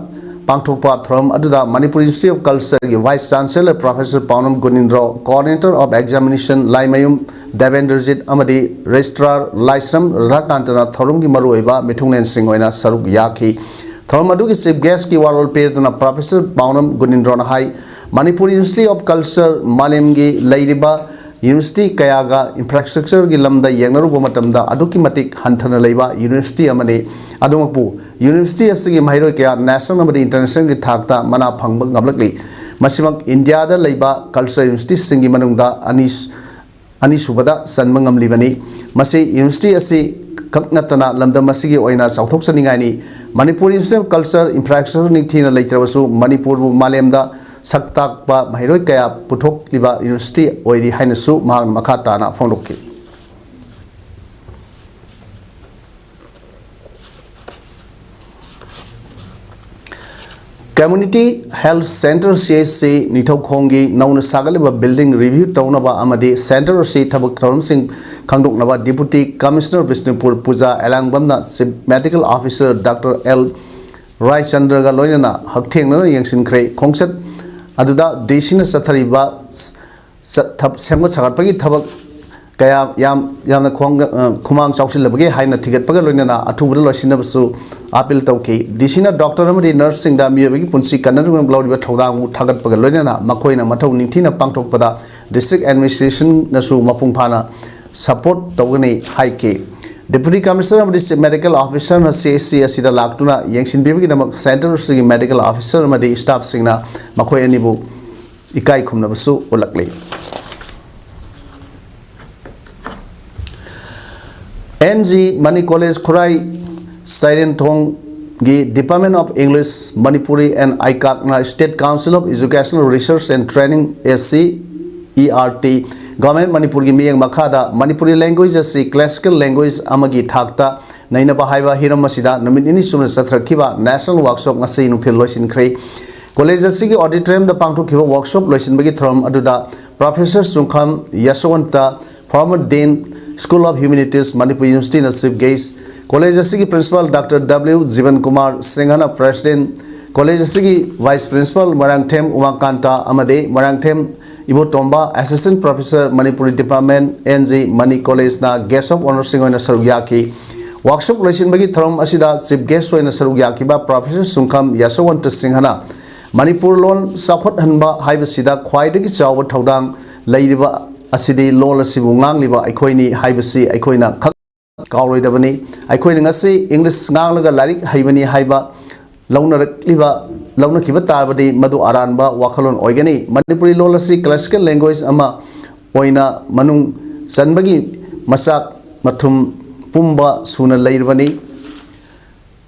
ꯄꯥꯡꯊꯣꯛꯄ ꯊꯧꯔꯝ ꯑꯗꯨꯗ ꯃꯅꯤꯄꯨꯔ ꯌꯨꯅꯤꯚꯔꯁꯤꯇꯤ ꯑꯣꯐ ꯀꯜꯆꯔꯒꯤ vice chancellor professor Paonam Gunindro, coordinator of examination Laimayum Debendrajit ꯑꯃꯗꯤ ꯔꯦꯖꯤꯁꯇ꯭ꯔꯥꯔ ꯂꯥꯏꯁ꯭ꯔꯝ ꯔꯥꯙꯥꯀꯥꯟꯇꯅ ꯊꯧꯔꯝꯒꯤ ꯃꯔꯨꯑꯣꯏꯕ ꯃꯤꯊꯨꯡꯂꯦꯟꯁꯤꯡ ꯑꯣꯏꯅ ꯁꯔꯨꯛ ꯌꯥꯈꯤ꯫ ꯊꯧꯔꯝ ꯑꯗꯨꯒꯤ ꯆꯤꯐ ꯒꯦꯁꯀꯤ ꯋꯥꯔꯣꯜ ꯄꯤꯔꯗꯨꯅ ꯄ꯭ꯔꯣꯐꯦꯁꯔ ꯄꯥꯎꯅꯝ ꯒꯨꯅꯤꯟꯗ꯭ꯔꯣꯅ ꯍꯥꯏ, ꯃꯅꯤꯄꯨꯔ ꯌꯨꯅꯤꯚꯔꯁꯤꯇꯤ ꯑꯣꯐ ꯀꯜꯆꯔ ꯃꯥꯂꯦꯝꯒꯤ ꯂꯩꯔꯤꯕ ꯌꯨꯅꯤꯚꯔꯁꯤꯇꯤ ꯀꯌꯥꯒ ꯏꯟꯐ꯭ꯔꯥꯁ꯭ꯇ꯭ꯔꯛꯆꯔꯒꯤ ꯂꯝꯗ ꯌꯦꯡꯅꯔꯨꯕ ꯃꯇꯝꯗ ꯑꯗꯨꯛꯀꯤ ꯃꯇꯤꯛ ꯍꯟꯊꯅ ꯂꯩꯕ ꯌꯨꯅꯤꯚꯔꯁꯤꯇꯤ ꯑꯃꯅꯤ꯫ ꯑꯗꯨꯃꯛꯄꯨ ꯌꯨꯅꯤꯚꯔꯁꯤꯇꯤ ꯑꯁꯤꯒꯤ ꯃꯍꯩꯔꯣꯏ ꯀꯌꯥ ꯅꯦꯁꯅꯦꯜ ꯑꯃꯗꯤ ꯏꯟꯇꯔꯅꯦꯁꯅꯦꯜꯒꯤ ꯊꯥꯛꯇ ꯃꯅꯥ ꯐꯪꯕ ꯉꯝꯂꯛꯂꯤ꯫ ꯃꯁꯤꯃꯛ ꯏꯟꯗꯤꯌꯥꯗ ꯂꯩꯕ ꯀꯜꯆꯔꯦꯜ ꯌꯨꯅꯤꯚꯔꯁꯤꯇꯤꯁꯤꯡꯒꯤ ꯃꯅꯨꯡꯗ ꯑꯅꯤ ꯑꯅꯤꯁꯨꯕꯗ ꯆꯟꯕ ꯉꯝꯂꯤꯕꯅꯤ꯫ ꯃꯁꯤ ꯌꯨꯅꯤꯚꯔꯁꯤꯇꯤ ꯑꯁꯤ ꯈꯛ ꯅꯠꯇꯅ ꯂꯝꯗꯝ ꯑꯁꯤꯒꯤ ꯑꯣꯏꯅ ꯆꯥꯎꯊꯣꯛꯆꯅꯤꯡꯉꯥꯏꯅꯤ꯫ Manipur university of culture infrastructure ꯅꯤꯡꯊꯤꯅ ꯂꯩꯇ꯭ꯔꯕꯁꯨ ꯃꯅꯤꯄꯨꯔꯕꯨ ꯃꯥꯂꯦꯝꯗ ꯁꯛ ꯇꯥꯛꯄ ꯃꯍꯩꯔꯣꯏ ꯀꯌꯥ ꯄꯨꯊꯣꯛꯂꯤꯕ ꯌꯨꯅꯤꯚꯔꯁꯤꯇꯤ ꯑꯣꯏꯔꯤ ꯍꯥꯏꯅꯁꯨ ꯃꯍꯥꯛꯅ ꯃꯈꯥ ꯇꯥꯅ ꯐꯣꯡꯗꯣꯛꯈꯤ꯫ ꯀꯝꯃ꯭ꯌꯨꯅꯤꯇꯤ ꯍꯦꯜꯊ ꯁꯦꯟꯇꯔ, ꯁꯤ ꯑꯩꯆ ꯁꯤ, ꯅꯤꯡꯊꯧꯈꯣꯡꯒꯤ ꯅꯧꯅ ꯁꯥꯒꯠꯂꯤꯕ ꯕꯤꯜꯗꯤꯡ ꯔꯤꯚ꯭ꯌꯨ ꯇꯧꯅꯕ ꯑꯃꯗꯤ ꯁꯦꯟꯇꯔ ꯑꯁꯤ ꯊꯕꯛ ꯊꯧꯔꯝꯁꯤꯡ ꯈꯪꯗꯣꯛꯅꯕ ꯗꯤꯄꯨꯇꯤ ꯀꯃꯤꯁꯅꯔ ꯕꯤꯁꯅꯨꯄꯨꯔ ꯄꯨꯖꯥ ꯑꯦꯂꯥꯡꯕꯝꯅ chief medical officer doctor L ꯔꯥꯏꯆꯟꯗ꯭ꯔꯒ ꯂꯣꯏꯅꯅ ꯍꯛꯊꯦꯡꯅꯅ ꯌꯦꯡꯁꯤꯟꯈ꯭ꯔꯦ꯫ ꯈꯣꯡꯆꯠ ꯑꯗꯨꯗ ꯗꯤ ꯁꯤꯅ ꯆꯠꯊꯔꯤꯕ ꯆꯠ-, ꯊꯕ-, ꯁꯦꯝꯒꯠ ꯁꯥꯒꯠꯄꯒꯤ ꯊꯕꯛ ꯀꯌꯥ ꯌꯥꯝ, ꯌꯥꯝꯅ ꯈꯣꯡ-, ꯑ, ꯈꯨꯃꯥꯡ ꯆꯥꯎꯁꯤꯜꯂꯕꯒꯦ ꯍꯥꯏꯅ ꯊꯤꯒꯠꯄꯒ ꯂꯣꯏꯅꯅ ꯑꯊꯨꯕꯗ ꯂꯣꯏꯁꯤꯟꯅꯕꯁꯨ ꯑꯥꯄꯤꯜ ꯇꯧꯈꯤ꯫ ꯗꯤ ꯁꯤꯅ ꯗꯣꯛꯇꯔ ꯑꯃꯗꯤ ꯅꯔꯁꯁꯤꯡꯗ ꯃꯤꯑꯣꯏꯕꯒꯤ ꯄꯨꯟꯁꯤ ꯀꯟꯅꯗꯨꯅ ꯂꯧꯔꯤꯕ ꯊꯧꯗꯥꯡꯕꯨ ꯊꯥꯒꯠꯄꯒ ꯂꯣꯏꯅꯅ ꯃꯈꯣꯏꯅ ꯃꯊꯧ ꯅꯤꯡꯊꯤꯅ ꯄꯥꯡꯊꯣꯛꯄꯗ ꯗꯤꯁꯇ꯭ꯔꯤꯛ ꯑꯦꯗꯃꯤꯅꯤꯁꯇ꯭ꯔꯦꯁꯟꯅꯁꯨ ꯃꯄꯨꯡ ꯐꯥꯅ ꯁꯄꯣꯔꯠ ꯇꯧꯒꯅꯤ ꯍꯥꯏꯈꯤ꯫ ꯗꯦꯄ꯭ꯌꯨꯇꯤ ꯀꯃꯤꯁꯅꯔ ꯑꯃꯗꯤ ꯆꯤꯐ ꯃꯦꯗꯤꯀꯦꯜ ꯑꯣꯐꯤꯁꯔꯅ ꯁꯤ ꯑꯦꯁ ꯁꯤ ꯑꯁꯤꯗ ꯂꯥꯛꯇꯨꯅ ꯌꯦꯡꯁꯤꯟꯕꯤꯕꯒꯤꯗꯃꯛ ꯁꯦꯟꯇꯔ ꯑꯁꯤꯒꯤ ꯃꯦꯗꯤꯀꯦꯜ ꯑꯣꯐꯤꯁꯔ ꯑꯃꯗꯤ ꯁ꯭ꯇꯥꯐꯁꯤꯡꯅ ꯃꯈꯣꯏ ꯑꯅꯤꯕꯨ ꯏꯀꯥꯏ ꯈꯨꯝꯅꯕꯁꯨ ꯎꯠꯂꯛꯂꯤ꯫ N G Mani college Khurai ꯆꯥꯏꯔꯦꯟꯊꯣꯡꯒꯤ Department of English, Manipuri and ꯑꯥꯏꯀꯥꯛꯅ State Council of Educational Research and Training, S C E R T, government ꯃꯅꯤꯄꯨꯔꯒꯤ ꯃꯤꯠꯌꯦꯡ ꯃꯈꯥꯗ ꯃꯅꯤꯄꯨꯔꯤ ꯂꯦꯡꯒ꯭ꯋꯦꯖ ꯑꯁꯤ ꯀ꯭ꯂꯥꯁꯤꯀꯦꯜ ꯂꯦꯡꯒ꯭ꯋꯦꯖ ꯑꯃꯒꯤ ꯊꯥꯛꯇ ꯅꯩꯅꯕ ꯍꯥꯏꯕ ꯍꯤꯔꯝ ꯑꯁꯤꯗ ꯅꯨꯃꯤꯠ ꯅꯤꯅꯤ ꯆꯨꯞꯅ ꯆꯠꯊꯔꯛꯈꯤꯕ ꯅꯦꯁꯅꯦꯜ ꯋꯥꯔꯛꯁꯣꯞ ꯉꯁꯤ ꯅꯨꯡꯊꯤꯜ ꯂꯣꯏꯁꯤꯟꯈ꯭ꯔꯦ꯫ ꯀꯣꯂꯦꯖ ꯑꯁꯤꯒꯤ ꯑꯣꯗꯤꯇꯣꯔꯤꯌꯝꯗ ꯄꯥꯡꯊꯣꯛꯈꯤꯕ ꯋꯥꯔꯛꯁꯣꯞ ꯂꯣꯏꯁꯤꯟꯕꯒꯤ ꯊꯧꯔꯝ ꯑꯗꯨꯗ professor Chungkham Yashowanta, former Dean, School of Humanities, Manipur University ꯅ ꯆꯤꯐ ꯒꯦꯁ꯭ꯠ, ꯀꯣꯂꯦꯖ ꯑꯁꯤꯒꯤ principal doctor W Jiban Kumar ꯁꯤꯡꯍꯅ ꯄ꯭ꯔꯦꯁꯤꯗꯦꯟꯠ, ꯀꯣꯂꯦꯖ ꯑꯁꯤꯒꯤ ꯚꯥꯏꯁ ꯄ꯭ꯔꯤꯟꯁꯤꯄꯥꯜ ꯃꯣꯏꯔꯥꯡꯊꯦꯝ ꯎꯃꯥꯀꯥꯟꯇ ꯑꯃꯗꯤ Moirangthem Ibotomba, assistant professor, Manipuri department, N G Mani ꯀꯣꯂꯦꯖꯅ ꯒꯦꯁ꯭ꯠ ꯑꯣꯐ ꯑꯣꯅꯔꯁꯤꯡ ꯑꯣꯏꯅ ꯁꯔꯨꯛ ꯌꯥꯈꯤ꯫ ꯋꯥꯔꯛꯁꯣꯞ ꯂꯣꯏꯁꯤꯟꯕꯒꯤ ꯊꯧꯔꯝ ꯑꯁꯤꯗ ꯆꯤꯐ ꯒꯦꯁ꯭ꯠ ꯑꯣꯏꯅ ꯁꯔꯨꯛ ꯌꯥꯈꯤꯕ ꯄ꯭ꯔꯣꯐꯦꯁꯔ ꯁꯨꯡꯈꯝ ꯌꯥꯁꯣꯋꯟꯇ ꯁꯤꯡꯍꯅ ꯃꯅꯤꯄꯨꯔ ꯂꯣꯟ ꯆꯥꯎꯈꯠꯍꯟꯕ ꯍꯥꯏꯕꯁꯤꯗ ꯈ꯭ꯋꯥꯏꯗꯒꯤ ꯆꯥꯎꯕ ꯊꯧꯗꯥꯡ ꯂꯩꯔꯤꯕ ꯑꯁꯤꯗꯤ ꯂꯣꯜ ꯑꯁꯤꯕꯨ ꯉꯥꯡꯂꯤꯕ ꯑꯩꯈꯣꯏꯅꯤ ꯍꯥꯏꯕꯁꯤ ꯑꯩꯈꯣꯏꯅ ꯈꯛ ꯀꯥꯎꯔꯣꯏꯗꯕꯅꯤ꯫ ꯑꯩꯈꯣꯏꯅ ꯉꯁꯤ ꯏꯪꯂꯤꯁ ꯉꯥꯡꯂꯒ ꯂꯥꯏꯔꯤꯛ ꯍꯩꯕꯅꯤ ꯍꯥꯏꯕ ꯂꯧꯅꯔꯛꯂꯤꯕ, ꯂꯧꯅꯈꯤꯕ ꯇꯥꯔꯕꯗꯤ ꯃꯗꯨ ꯑꯔꯥꯟꯕ ꯋꯥꯈꯜꯂꯣꯟ ꯑꯣꯏꯒꯅꯤ꯫ ꯃꯅꯤꯄꯨꯔꯤ ꯂꯣꯜ ꯑꯁꯤ ꯀ꯭ꯂꯥꯁꯤꯀꯦꯜ ꯂꯦꯡꯒ꯭ꯋꯦꯖ ꯑꯃ ꯑꯣꯏꯅ ꯃꯅꯨꯡ ꯆꯟꯕꯒꯤ ꯃꯆꯥꯛ ꯃꯊꯨꯝ ꯄꯨꯝꯕ ꯁꯨꯅ ꯂꯩꯔꯕꯅꯤ꯫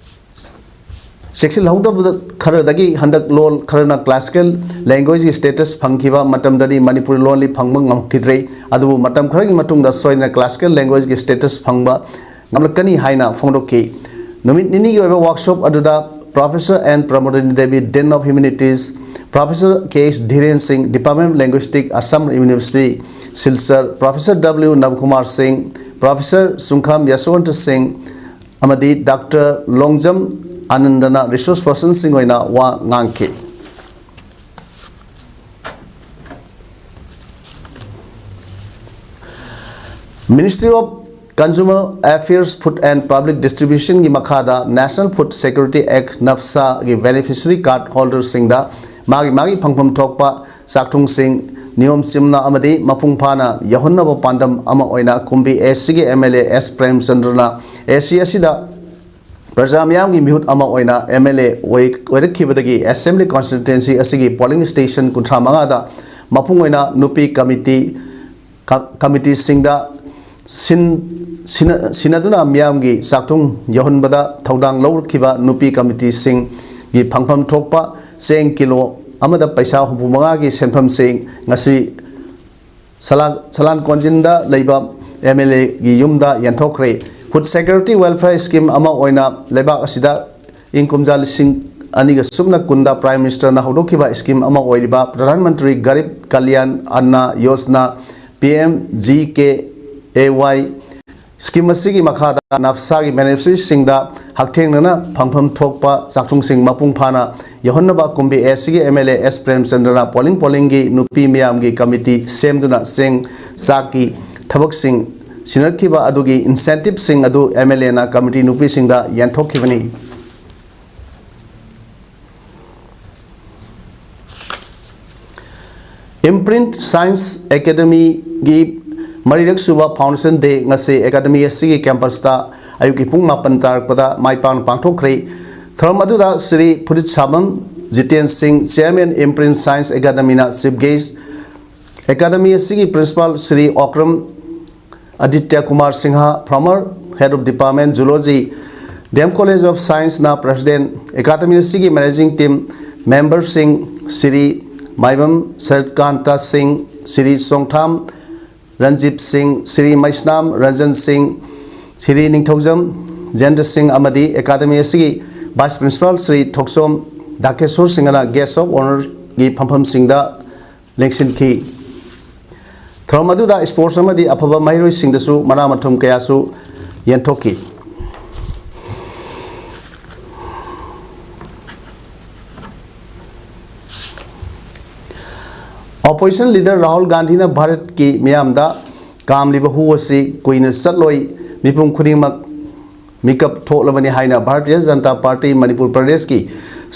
ꯆꯦꯛꯁꯤꯜꯍꯧꯗꯕꯗ ꯈꯔꯗꯒꯤ ꯍꯟꯗꯛ ꯂꯣꯜ ꯈꯔꯅ ꯀ꯭ꯂꯥꯁꯤꯀꯦꯜ ꯂꯦꯡꯒ꯭ꯋꯦꯖꯀꯤ ꯁ꯭ꯇꯦꯇꯁ ꯐꯪꯈꯤꯕ ꯃꯇꯝꯗꯗꯤ ꯃꯅꯤꯄꯨꯔꯤ ꯂꯣꯜꯗꯤ ꯐꯪꯕ ꯉꯝꯈꯤꯗ꯭ꯔꯦ꯫ ꯑꯗꯨꯕꯨ ꯃꯇꯝ ꯈꯔꯒꯤ ꯃꯇꯨꯡꯗ ꯁꯣꯏꯗꯅ ꯀ꯭ꯂꯥꯁꯤꯀꯦꯜ ꯂꯦꯡꯒ꯭ꯋꯦꯖꯀꯤ ꯁ꯭ꯇꯦꯇꯁ ꯐꯪꯕ ꯉꯝꯂꯛꯀꯅꯤ ꯍꯥꯏꯅ ꯐꯣꯡꯗꯣꯛꯈꯤ꯫ ꯅꯨꯃꯤꯠ ꯅꯤꯅꯤꯒꯤ ꯑꯣꯏꯕ ꯋꯥꯔꯛꯁꯣꯞ ꯑꯗꯨꯗ professor N Pramodini Devi, Dean of Humanities, professor K H Dhiren Singh, Department of Linguistics, Assam University, Silchar, professor W Nabakumar Singh, professor ꯁꯨꯡꯈꯥꯝ ꯌꯥꯁꯋꯟꯇ ꯁꯤꯡ, ꯑꯃꯗꯤ ꯗꯥꯛꯇꯔ ꯂꯣꯡꯖꯝ ꯑꯥꯅꯟꯗꯅ ꯔꯤꯁꯣꯔꯁ ꯄꯔꯁꯟꯁꯤꯡ ꯑꯣꯏꯅ ꯋꯥ ꯉꯥꯡꯈꯤ꯫ Ministry of Consumer Affairs, Food and Public Distribution ꯒꯤ ꯃꯈꯥꯗ National Food Security Act, NAFSA ꯒꯤ beneficiary card holder ꯁꯤꯡꯗ ꯃꯥꯒꯤ ꯃꯥꯒꯤ ꯐꯪꯐꯝ ꯊꯣꯛꯄ ꯆꯥꯛꯊꯨꯡꯁꯤꯡ ꯅꯤꯌꯣꯝ ꯆꯨꯝꯅ ꯑꯃꯗꯤ ꯃꯄꯨꯡ ꯐꯥꯅ ꯌꯧꯍꯟꯅꯕ ꯄꯥꯟꯗꯝ ꯑꯃ ꯑꯣꯏꯅ ꯀꯨꯝꯕꯤ ꯑꯦꯁꯤꯒꯤ ꯑꯦꯝ ꯑꯦꯜ ꯑꯦ ꯑꯦꯁ ꯄ꯭ꯔꯦꯝꯆꯟꯗ꯭ꯔꯅ ꯑꯦꯁꯤ ꯑꯁꯤꯗ ꯄ꯭ꯔꯖꯥ ꯃꯤꯌꯥꯝꯒꯤ ꯃꯤꯍꯨꯠ ꯑꯃ ꯑꯣꯏꯅ ꯑꯦꯝ ꯑꯦꯜ ꯑꯦ ꯑꯣꯏꯔꯛꯈꯤꯕꯗꯒꯤ ꯑꯦꯁꯦꯝꯕ꯭ꯂꯤ ꯀꯣꯟꯁꯇꯤꯇ꯭ꯋꯦꯟꯁꯤ ꯑꯁꯤꯒꯤ ꯄꯣꯂꯤꯡ ꯁ꯭ꯇꯦꯁꯟ ꯀꯨꯟꯊ꯭ꯔꯥ ꯃꯉꯥꯗ ꯃꯄꯨꯡ ꯑꯣꯏꯅ ꯅꯨꯄꯤ ꯀꯃꯤꯇꯤ, ꯀ-, ꯀꯃꯤꯇꯤꯁꯤꯡꯗ ꯁꯤꯟ-, ꯁꯤꯟꯅ-, ꯁꯤꯟꯅꯗꯨꯅ ꯃꯤꯌꯥꯝꯒꯤ ꯆꯥꯛꯊꯨꯡ ꯌꯧꯍꯟꯕꯗ ꯊꯧꯗꯥꯡ ꯂꯧꯔꯛꯈꯤꯕ ꯅꯨꯄꯤ ꯀꯃꯤꯇꯤꯁꯤꯡꯒꯤ ꯐꯪꯐꯝ ꯊꯣꯛꯄ ꯆꯦꯡ ꯀꯤꯂꯣ ꯑꯃꯗ ꯄꯩꯁꯥ ꯍꯨꯝꯐꯨ ꯃꯉꯥꯒꯤ ꯁꯦꯟꯐꯝꯁꯤꯡ ꯉꯁꯤ ꯁꯂꯥ-, ꯁꯂꯥꯟ ꯀꯣꯟꯖꯤꯟꯗ ꯂꯩꯕ ꯑꯦꯝ ꯑꯦꯜ ꯑꯦꯒꯤ ꯌꯨꯝꯗ ꯌꯦꯟꯊꯣꯛꯈ꯭ꯔꯦ꯫ Food Security Welfare Scheme ꯑꯃ ꯑꯣꯏꯅ ꯂꯩꯕꯥꯛ ꯑꯁꯤꯗ ꯏꯪ ꯀꯨꯝꯖꯥ ꯂꯤꯁꯤꯡ ꯑꯅꯤꯒ ꯁꯨꯞꯅ ꯀꯨꯟꯗ Prime Minister ꯅ ꯍꯧꯗꯣꯛꯈꯤꯕ scheme ꯑꯃ ꯑꯣꯏꯔꯤꯕ Pradhan Mantri Garib Kalyan Anna Yojana, P M G K A Y scheme ꯑꯁꯤꯒꯤ ꯃꯈꯥꯗ NAFSA ꯒꯤ beneficiary ꯁꯤꯡꯗ ꯍꯛꯊꯦꯡꯅꯅ ꯐꯪꯐꯝ ꯊꯣꯛꯄ ꯆꯥꯛꯊꯨꯡꯁꯤꯡ ꯃꯄꯨꯡ ꯐꯥꯅ ꯌꯧꯍꯟꯅꯕ ꯀꯨꯝꯕꯤ ꯑꯦꯁꯤꯒꯤ M L A S ꯄ꯭ꯔꯦꯝꯆꯟꯗ꯭ꯔꯅ polling ꯄꯣꯂꯤꯡꯒꯤ ꯅꯨꯄꯤ ꯃꯤꯌꯥꯝꯒꯤ ꯀꯃꯤꯇꯤ ꯁꯦꯝꯗꯨꯅ ꯆꯦꯡ ꯆꯥꯛꯀꯤ ꯊꯕꯛꯁꯤꯡ ꯁꯤꯟꯅꯈꯤꯕ ꯑꯗꯨꯒꯤ incentive ꯁꯤꯡ ꯑꯗꯨ ꯑꯦꯝ ꯑꯦꯜ ꯑꯦꯅ ꯀꯃꯤꯇꯤ ꯅꯨꯄꯤꯁꯤꯡꯗ ꯌꯦꯟꯊꯣꯛꯈꯤꯕꯅꯤ꯫ Imprint Science Academy ꯒꯤ ꯃꯔꯤꯔꯛ ꯁꯨꯕ Foundation Day ꯉꯁꯤ ꯑꯦꯀꯥꯗꯃꯤ ꯑꯁꯤꯒꯤ campus ꯇ ꯑꯌꯨꯛꯀꯤ ꯄꯨꯡ ꯃꯥꯄꯟ ꯇꯥꯔꯛꯄꯗ ꯃꯥꯏ ꯄꯥꯛꯅ ꯄꯥꯡꯊꯣꯛꯈ꯭ꯔꯦ꯫ ꯊꯧꯔꯝ ꯑꯗꯨꯗ ꯁ꯭ꯔꯤ ꯐꯨꯔꯤꯠꯁꯥꯕꯝ ꯖꯤꯇꯦꯟ ꯁꯤꯡ, Chairman, Imprint Science Academy ꯅ chief guest, ꯑꯦꯀꯥꯗꯃꯤ ꯑꯁꯤꯒꯤ Principal Shri Okram Aditya Kumar Singh, former Head of Department Zoology, D M College of Science ꯅ President, ꯑꯦꯀꯥꯗꯃꯤ ꯑꯁꯤꯒꯤ Managing Team member ꯁꯤꯡ ꯁ꯭ꯔꯤ ꯃꯥꯏꯕꯝ ꯁꯔꯠꯀꯥꯟꯇ ꯁꯤꯡ, ꯁ꯭ꯔꯤ ꯆꯣꯡꯊꯥꯝ ꯔꯟꯖꯤꯞ ꯁꯤꯡ, ꯁ꯭ꯔꯤ ꯃꯩꯁꯅꯥꯝ ꯔꯟꯖꯟ ꯁꯤꯡ, ꯁ꯭ꯔꯤ ꯅꯤꯡꯊꯧꯖꯝ ꯖꯦꯟꯗ꯭ꯔ ꯁꯤꯡ ꯑꯃꯗꯤ ꯑꯦꯀꯥꯗꯃꯤ ꯑꯁꯤꯒꯤ Vice Principal ꯁ꯭ꯔꯤ ꯊꯣꯛꯆꯣꯝ ꯙꯥꯀꯦꯁꯣꯔ ꯁꯤꯡꯍꯅ Guest of Honour ꯒꯤ ꯐꯝꯐꯝꯁꯤꯡꯗ ꯂꯦꯡꯁꯤꯟꯈꯤ꯫ ꯊꯧꯔꯝ ꯑꯗꯨꯗ sports ꯑꯃꯗꯤ ꯑꯐꯕ ꯃꯍꯩꯔꯣꯏꯁꯤꯡꯗꯁꯨ ꯃꯅꯥ ꯃꯊꯨꯝ ꯀꯌꯥꯁꯨ ꯌꯦꯟꯊꯣꯛꯈꯤ꯫ Opposition leader ꯔꯥꯍꯨꯜ ꯒꯥꯟꯙꯤꯅ ꯚꯥꯔꯠꯀꯤ ꯃꯤꯌꯥꯝꯗ ꯀꯥꯝꯂꯤꯕ ꯍꯨ ꯑꯁꯤ ꯀꯨꯏꯅ ꯆꯠꯂꯣꯏ, ꯃꯤꯄꯨꯝ ꯈꯨꯗꯤꯡꯃꯛ ꯃꯤꯀꯞ ꯊꯣꯛꯂꯕꯅꯤ ꯍꯥꯏꯅ ꯚꯥꯔꯇꯤꯌ ꯖꯅꯇꯥ ꯄꯥꯔꯇꯤ ꯃꯅꯤꯄꯨꯔ ꯄ꯭ꯔꯗꯦꯁꯀꯤ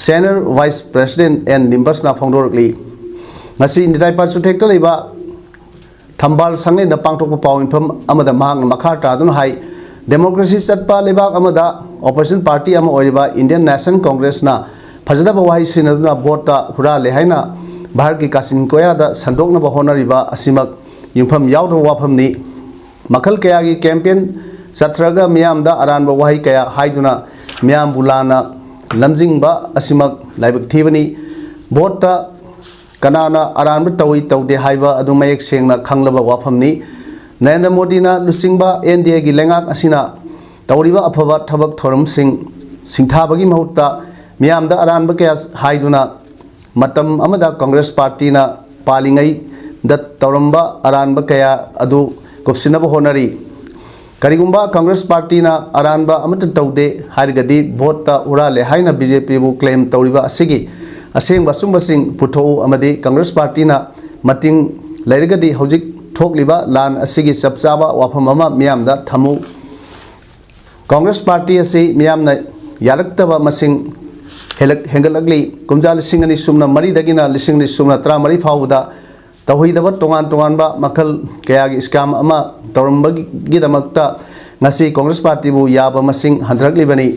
Senior Vice President ꯑꯦꯟ ꯅꯤꯝꯕꯁꯅ ꯐꯣꯡꯗꯣꯔꯛꯂꯤ꯫ ꯉꯁꯤ ꯅꯤꯇꯥꯏ ꯄꯥꯠ ꯆꯨꯊꯦꯛꯇ ꯂꯩꯕ ꯊꯝꯕꯥꯜ ꯁꯪꯂꯦꯟꯗ ꯄꯥꯡꯊꯣꯛꯄ ꯄꯥꯎ ꯃꯤꯐꯝ ꯑꯃꯗ ꯃꯍꯥꯛꯅ ꯃꯈꯥ ꯇꯥꯗꯨꯅ ꯍꯥꯏ, democracy ꯆꯠꯄ ꯂꯩꯕꯥꯛ ꯑꯃꯗ opposition party ꯑꯃ ꯑꯣꯏꯔꯤꯕ Indian National Congressꯅ ꯐꯖꯗꯕ ꯋꯥꯍꯩ ꯁꯤꯖꯤꯟꯅꯗꯨꯅ ꯚꯣꯠꯇ ꯍꯨꯔꯥꯜꯂꯦ ꯍꯥꯏꯅ ꯚꯥꯔꯠꯀꯤ ꯀꯥꯆꯤꯟ ꯀꯣꯌꯥꯗ ꯁꯟꯗꯣꯛꯅꯕ ꯍꯣꯠꯅꯔꯤꯕ ꯑꯁꯤꯃꯛ ꯌꯨꯝꯐꯝ ꯌꯥꯎꯗꯕ ꯋꯥꯐꯝꯅꯤ꯫ ꯃꯈꯜ ꯀꯌꯥꯒꯤ campaign ꯆꯠꯊꯔꯒ ꯃꯤꯌꯥꯝꯗ ꯑꯔꯥꯟꯕ ꯋꯥꯍꯩ ꯀꯌꯥ ꯍꯥꯏꯗꯨꯅ ꯃꯤꯌꯥꯝꯕꯨ ꯂꯥꯟꯅ ꯂꯝꯖꯤꯡꯕ ꯑꯁꯤꯃꯛ ꯂꯥꯏꯕꯛ ꯊꯤꯕꯅꯤ꯫ ꯚꯣꯠꯇ ꯀꯅꯥꯅ ꯑꯔꯥꯟꯕ ꯇꯧꯏ ꯇꯧꯗꯦ ꯍꯥꯏꯕ ꯑꯗꯨ ꯃꯌꯦꯛ ꯁꯦꯡꯅ ꯈꯪꯂꯕ ꯋꯥꯐꯝꯅꯤ꯫ ꯅꯔꯦꯟꯗ꯭ꯔ ꯃꯣꯗꯤꯅ ꯂꯨꯆꯤꯡꯕ NDAꯒꯤ ꯂꯩꯉꯥꯛ ꯑꯁꯤꯅ ꯇꯧꯔꯤꯕ ꯑꯐꯕ ꯊꯕꯛ ꯊꯧꯔꯝꯁꯤꯡ ꯁꯤꯡꯊꯥꯕꯒꯤ ꯃꯍꯨꯠꯇ ꯃꯤꯌꯥꯝꯗ ꯑꯔꯥꯟꯕ ꯀꯌꯥ ꯍꯥꯏꯗꯨꯅ ꯃꯇꯝ ꯑꯃꯗ ꯀꯪꯒ꯭ꯔꯦꯁ ꯄꯥꯔꯇꯤꯅ ꯄꯥꯜꯂꯤꯉꯩꯗ ꯇꯧꯔꯝꯕ ꯑꯔꯥꯟꯕ ꯀꯌꯥ ꯑꯗꯨ ꯀꯨꯞꯁꯤꯟꯅꯕ ꯍꯣꯠꯅꯔꯤ꯫ ꯀꯔꯤꯒꯨꯝꯕ ꯀꯪꯒ꯭ꯔꯦꯁ ꯄꯥꯔꯇꯤꯅ ꯑꯔꯥꯟꯕ ꯑꯃꯠꯇ ꯇꯧꯗꯦ ꯍꯥꯏꯔꯒꯗꯤ ꯚꯣꯠꯇ ꯍꯨꯔꯥꯜꯂꯦ ꯍꯥꯏꯅ BJPꯕꯨ claim ꯇꯧꯔꯤꯕ ꯑꯁꯤꯒꯤ ꯑꯁꯦꯡꯕ ꯑꯆꯨꯝꯕꯁꯤꯡ ꯄꯨꯊꯣꯛꯎ ꯑꯃꯗꯤ ꯀꯪꯒ꯭ꯔꯦꯁ ꯄꯥꯔꯇꯤꯅ ꯃꯇꯤꯡ ꯂꯩꯔꯒꯗꯤ ꯍꯧꯖꯤꯛ ꯊꯣꯛꯂꯤꯕ ꯂꯥꯟ ꯑꯁꯤꯒꯤ ꯆꯞ ꯆꯥꯕ ꯋꯥꯐꯝ ꯑꯃ ꯃꯤꯌꯥꯝꯗ ꯊꯝꯃꯨ꯫ ꯀꯪꯒ꯭ꯔꯦꯁ ꯄꯥꯔꯇꯤ ꯑꯁꯤ ꯃꯤꯌꯥꯝꯅ ꯌꯥꯔꯛꯇꯕ ꯃꯁꯤꯡ ꯍꯦꯜꯂꯛ-, ꯍꯦꯟꯒꯠꯂꯛꯂꯤ꯫ ꯀꯨꯝꯖꯥ ꯂꯤꯁꯤꯡ ꯑꯅꯤ ꯁꯨꯞꯅ ꯃꯔꯤꯗꯒꯤꯅ ꯂꯤꯁꯤꯡ ꯑꯅꯤ ꯁꯨꯞꯅ ꯇꯔꯥꯃꯔꯤ ꯐꯥꯎꯕꯗ ꯇꯧꯍꯩꯗꯕ ꯇꯣꯉꯥꯟ ꯇꯣꯉꯥꯟꯕ ꯃꯈꯜ ꯀꯌꯥꯒꯤ scam ꯑꯃ ꯇꯧꯔꯝꯕꯒꯤꯗꯃꯛꯇ ꯉꯁꯤ ꯀꯪꯒ꯭ꯔꯦꯁ ꯄꯥꯔꯇꯤꯕꯨ ꯌꯥꯕ ꯃꯁꯤꯡ ꯍꯟꯊꯔꯛꯂꯤꯕꯅꯤ꯫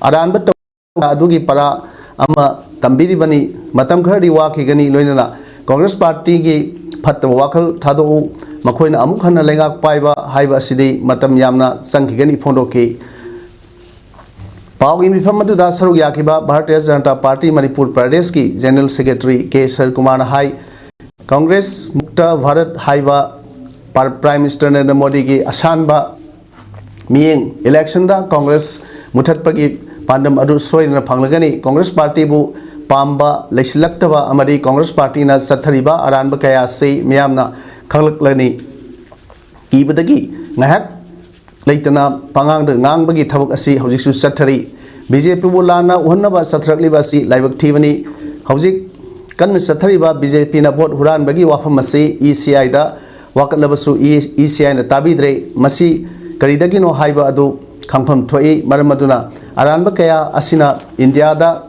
ꯑꯔꯥꯟꯕ ꯇꯧ-, ꯑꯗꯨꯒꯤ ꯄꯔꯥ ꯑꯃ ꯇꯝꯕꯤꯔꯤꯕꯅꯤ꯫ ꯃꯇꯝ ꯈꯔꯗꯤ ꯋꯥꯈꯤꯒꯅꯤ, ꯂꯣꯏꯅꯅ ꯀꯪꯒ꯭ꯔꯦꯁ ꯄꯥꯔꯇꯤꯒꯤ ꯐꯠꯇꯕ ꯋꯥꯈꯜ ꯊꯥꯗꯣꯛꯎ꯫ ꯃꯈꯣꯏꯅ ꯑꯃꯨꯛ ꯍꯟꯅ ꯂꯩꯉꯥꯛ ꯄꯥꯏꯕ ꯍꯥꯏꯕ ꯑꯁꯤꯗꯤ ꯃꯇꯝ ꯌꯥꯝꯅ ꯆꯪꯈꯤꯒꯅꯤ ꯐꯣꯡꯗꯣꯛꯈꯤ꯫ ꯄꯥꯎꯒꯤ ꯃꯤꯐꯝ ꯑꯗꯨꯗ ꯁꯔꯨꯛ ꯌꯥꯈꯤꯕ ꯚꯥꯔꯇꯤꯌ ꯖꯅꯇꯥ ꯄꯥꯔꯇꯤ ꯃꯅꯤꯄꯨꯔ ꯄ꯭ꯔꯗꯦꯁꯀꯤ General Secretary ꯀꯦ ꯁꯔꯀꯨꯃꯥꯔꯅ ꯍꯥꯏ, ꯀꯪꯒ꯭ꯔꯦꯁ ꯃꯨꯛꯇ ꯚꯥꯔꯠ ꯍꯥꯏꯕ ꯄꯥꯔ-, Prime Minister ꯅꯔꯦꯟꯗ꯭ꯔ ꯃꯣꯗꯤꯒꯤ ꯑꯁꯥꯟꯕ ꯃꯤꯠꯌꯦꯡ, electionꯗ ꯀꯪꯒ꯭ꯔꯦꯁ ꯃꯨꯊꯠꯄꯒꯤ ꯄꯥꯟꯗꯝ ꯑꯗꯨ ꯁꯣꯏꯗꯅ ꯐꯪꯂꯒꯅꯤ꯫ ꯀꯪꯒ꯭ꯔꯦꯁ ꯄꯥꯔꯇꯤꯕꯨ ꯄꯥꯝꯕ ꯂꯩꯁꯤꯜꯂꯛꯇꯕ ꯑꯃꯗꯤ ꯀꯪꯒ꯭ꯔꯦꯁ ꯄꯥꯔꯇꯤꯅ ꯆꯠꯊꯔꯤꯕ ꯑꯔꯥꯟꯕ ꯀꯌꯥ ꯑꯁꯤ ꯃꯤꯌꯥꯝꯅ ꯈꯪꯂꯛꯂꯅꯤ꯫ ꯀꯤꯕꯗꯒꯤ ꯉꯥꯏꯍꯥꯛ ꯂꯩꯇꯅ ꯄꯉꯥꯡꯗ ꯉꯥꯡꯕꯒꯤ ꯊꯕꯛ ꯑꯁꯤ ꯍꯧꯖꯤꯛꯁꯨ ꯆꯠꯊꯔꯤ꯫ BJPꯕꯨ ꯂꯥꯟꯅ ꯎꯍꯟꯅꯕ ꯆꯠꯊꯔꯛꯂꯤꯕ ꯑꯁꯤ ꯂꯥꯏꯕꯛ ꯊꯤꯕꯅꯤ꯫ ꯍꯧꯖꯤꯛ ꯀꯟꯅ ꯆꯠꯊꯔꯤꯕ ꯕꯤ ꯖꯦ ꯄꯤꯅ ꯚꯣꯠ ꯍꯨꯔꯥꯟꯕꯒꯤ ꯋꯥꯐꯝ ꯑꯁꯤ ꯏ ꯁꯤ ꯑꯥꯏꯗ ꯋꯥꯀꯠꯂꯕꯁꯨ ꯏ ꯁꯤ ꯑꯥꯏꯅ ꯇꯥꯕꯤꯗ꯭ꯔꯦ꯫ ꯃꯁꯤ ꯀꯔꯤꯗꯒꯤꯅꯣ ꯍꯥꯏꯕ ꯑꯗꯨ ꯈꯪꯐꯝ ꯊꯣꯛꯏ꯫ ꯃꯔꯝ ꯑꯗꯨꯅ ꯑꯔꯥꯟꯕ ꯀꯌꯥ ꯑꯁꯤꯅ ꯏꯟꯗꯤꯌꯥꯗ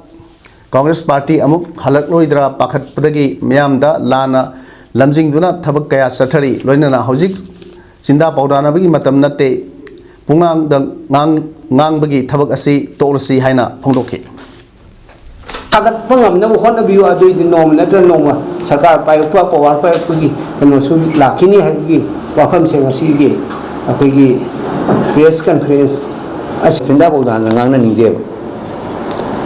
ꯀꯪꯒ꯭ꯔꯦꯁ ꯄꯥꯔꯇꯤ ꯑꯃꯨꯛ ꯍꯜꯂꯛꯂꯣꯏꯗ꯭ꯔꯥ ꯄꯥꯈꯠꯄꯗꯒꯤ ꯃꯤꯌꯥꯝꯗ ꯂꯥꯟꯅ ꯂꯝꯖꯤꯡꯗꯨꯅ ꯊꯕꯛ ꯀꯌꯥ ꯆꯠꯊꯔꯤ꯫ ꯂꯣꯏꯅꯅ ꯍꯧꯖꯤꯛ ꯆꯤꯟꯗꯥ ꯄꯥꯎꯗꯥꯅꯕꯒꯤ ꯃꯇꯝ ꯅꯠꯇꯦ꯫ ꯄꯨꯡꯉꯥꯡꯗ ꯉꯥꯡ-, ꯉꯥꯡꯕꯒꯤ ꯊꯕꯛ ꯑꯁꯤ ꯇꯣꯛꯂꯁꯤ ꯍꯥꯏꯅ ꯐꯣꯡꯗꯣꯛꯈꯤ꯫ ꯊꯥꯒꯠꯄ ꯉꯝꯅꯕ ꯍꯣꯠꯅꯕꯤꯌꯨ꯫ ꯑꯗꯨꯑꯣꯏꯗꯤ ꯅꯣꯡꯃ ꯅꯠꯇ꯭ꯔꯒ ꯅꯣꯡꯃ ꯁꯔꯀꯥꯔ ꯄꯥꯏꯔꯛꯄ, ꯄꯋꯥꯔ ꯄꯥꯏꯔꯛꯄꯒꯤ ꯀꯩꯅꯣꯁꯨ ꯂꯥꯛꯈꯤꯅꯤ ꯍꯥꯏꯕꯒꯤ ꯋꯥꯐꯝꯁꯦ ꯉꯁꯤꯒꯤ ꯑꯩꯈꯣꯏꯒꯤ ꯄ꯭ꯔꯦꯁ ꯀꯟꯐꯔꯦꯟꯁ ꯑꯁꯤ ꯆꯤꯟꯗꯥ ꯄꯥꯎꯗꯥꯅ ꯉꯥꯡꯅꯅꯤꯡꯗꯦꯕ꯫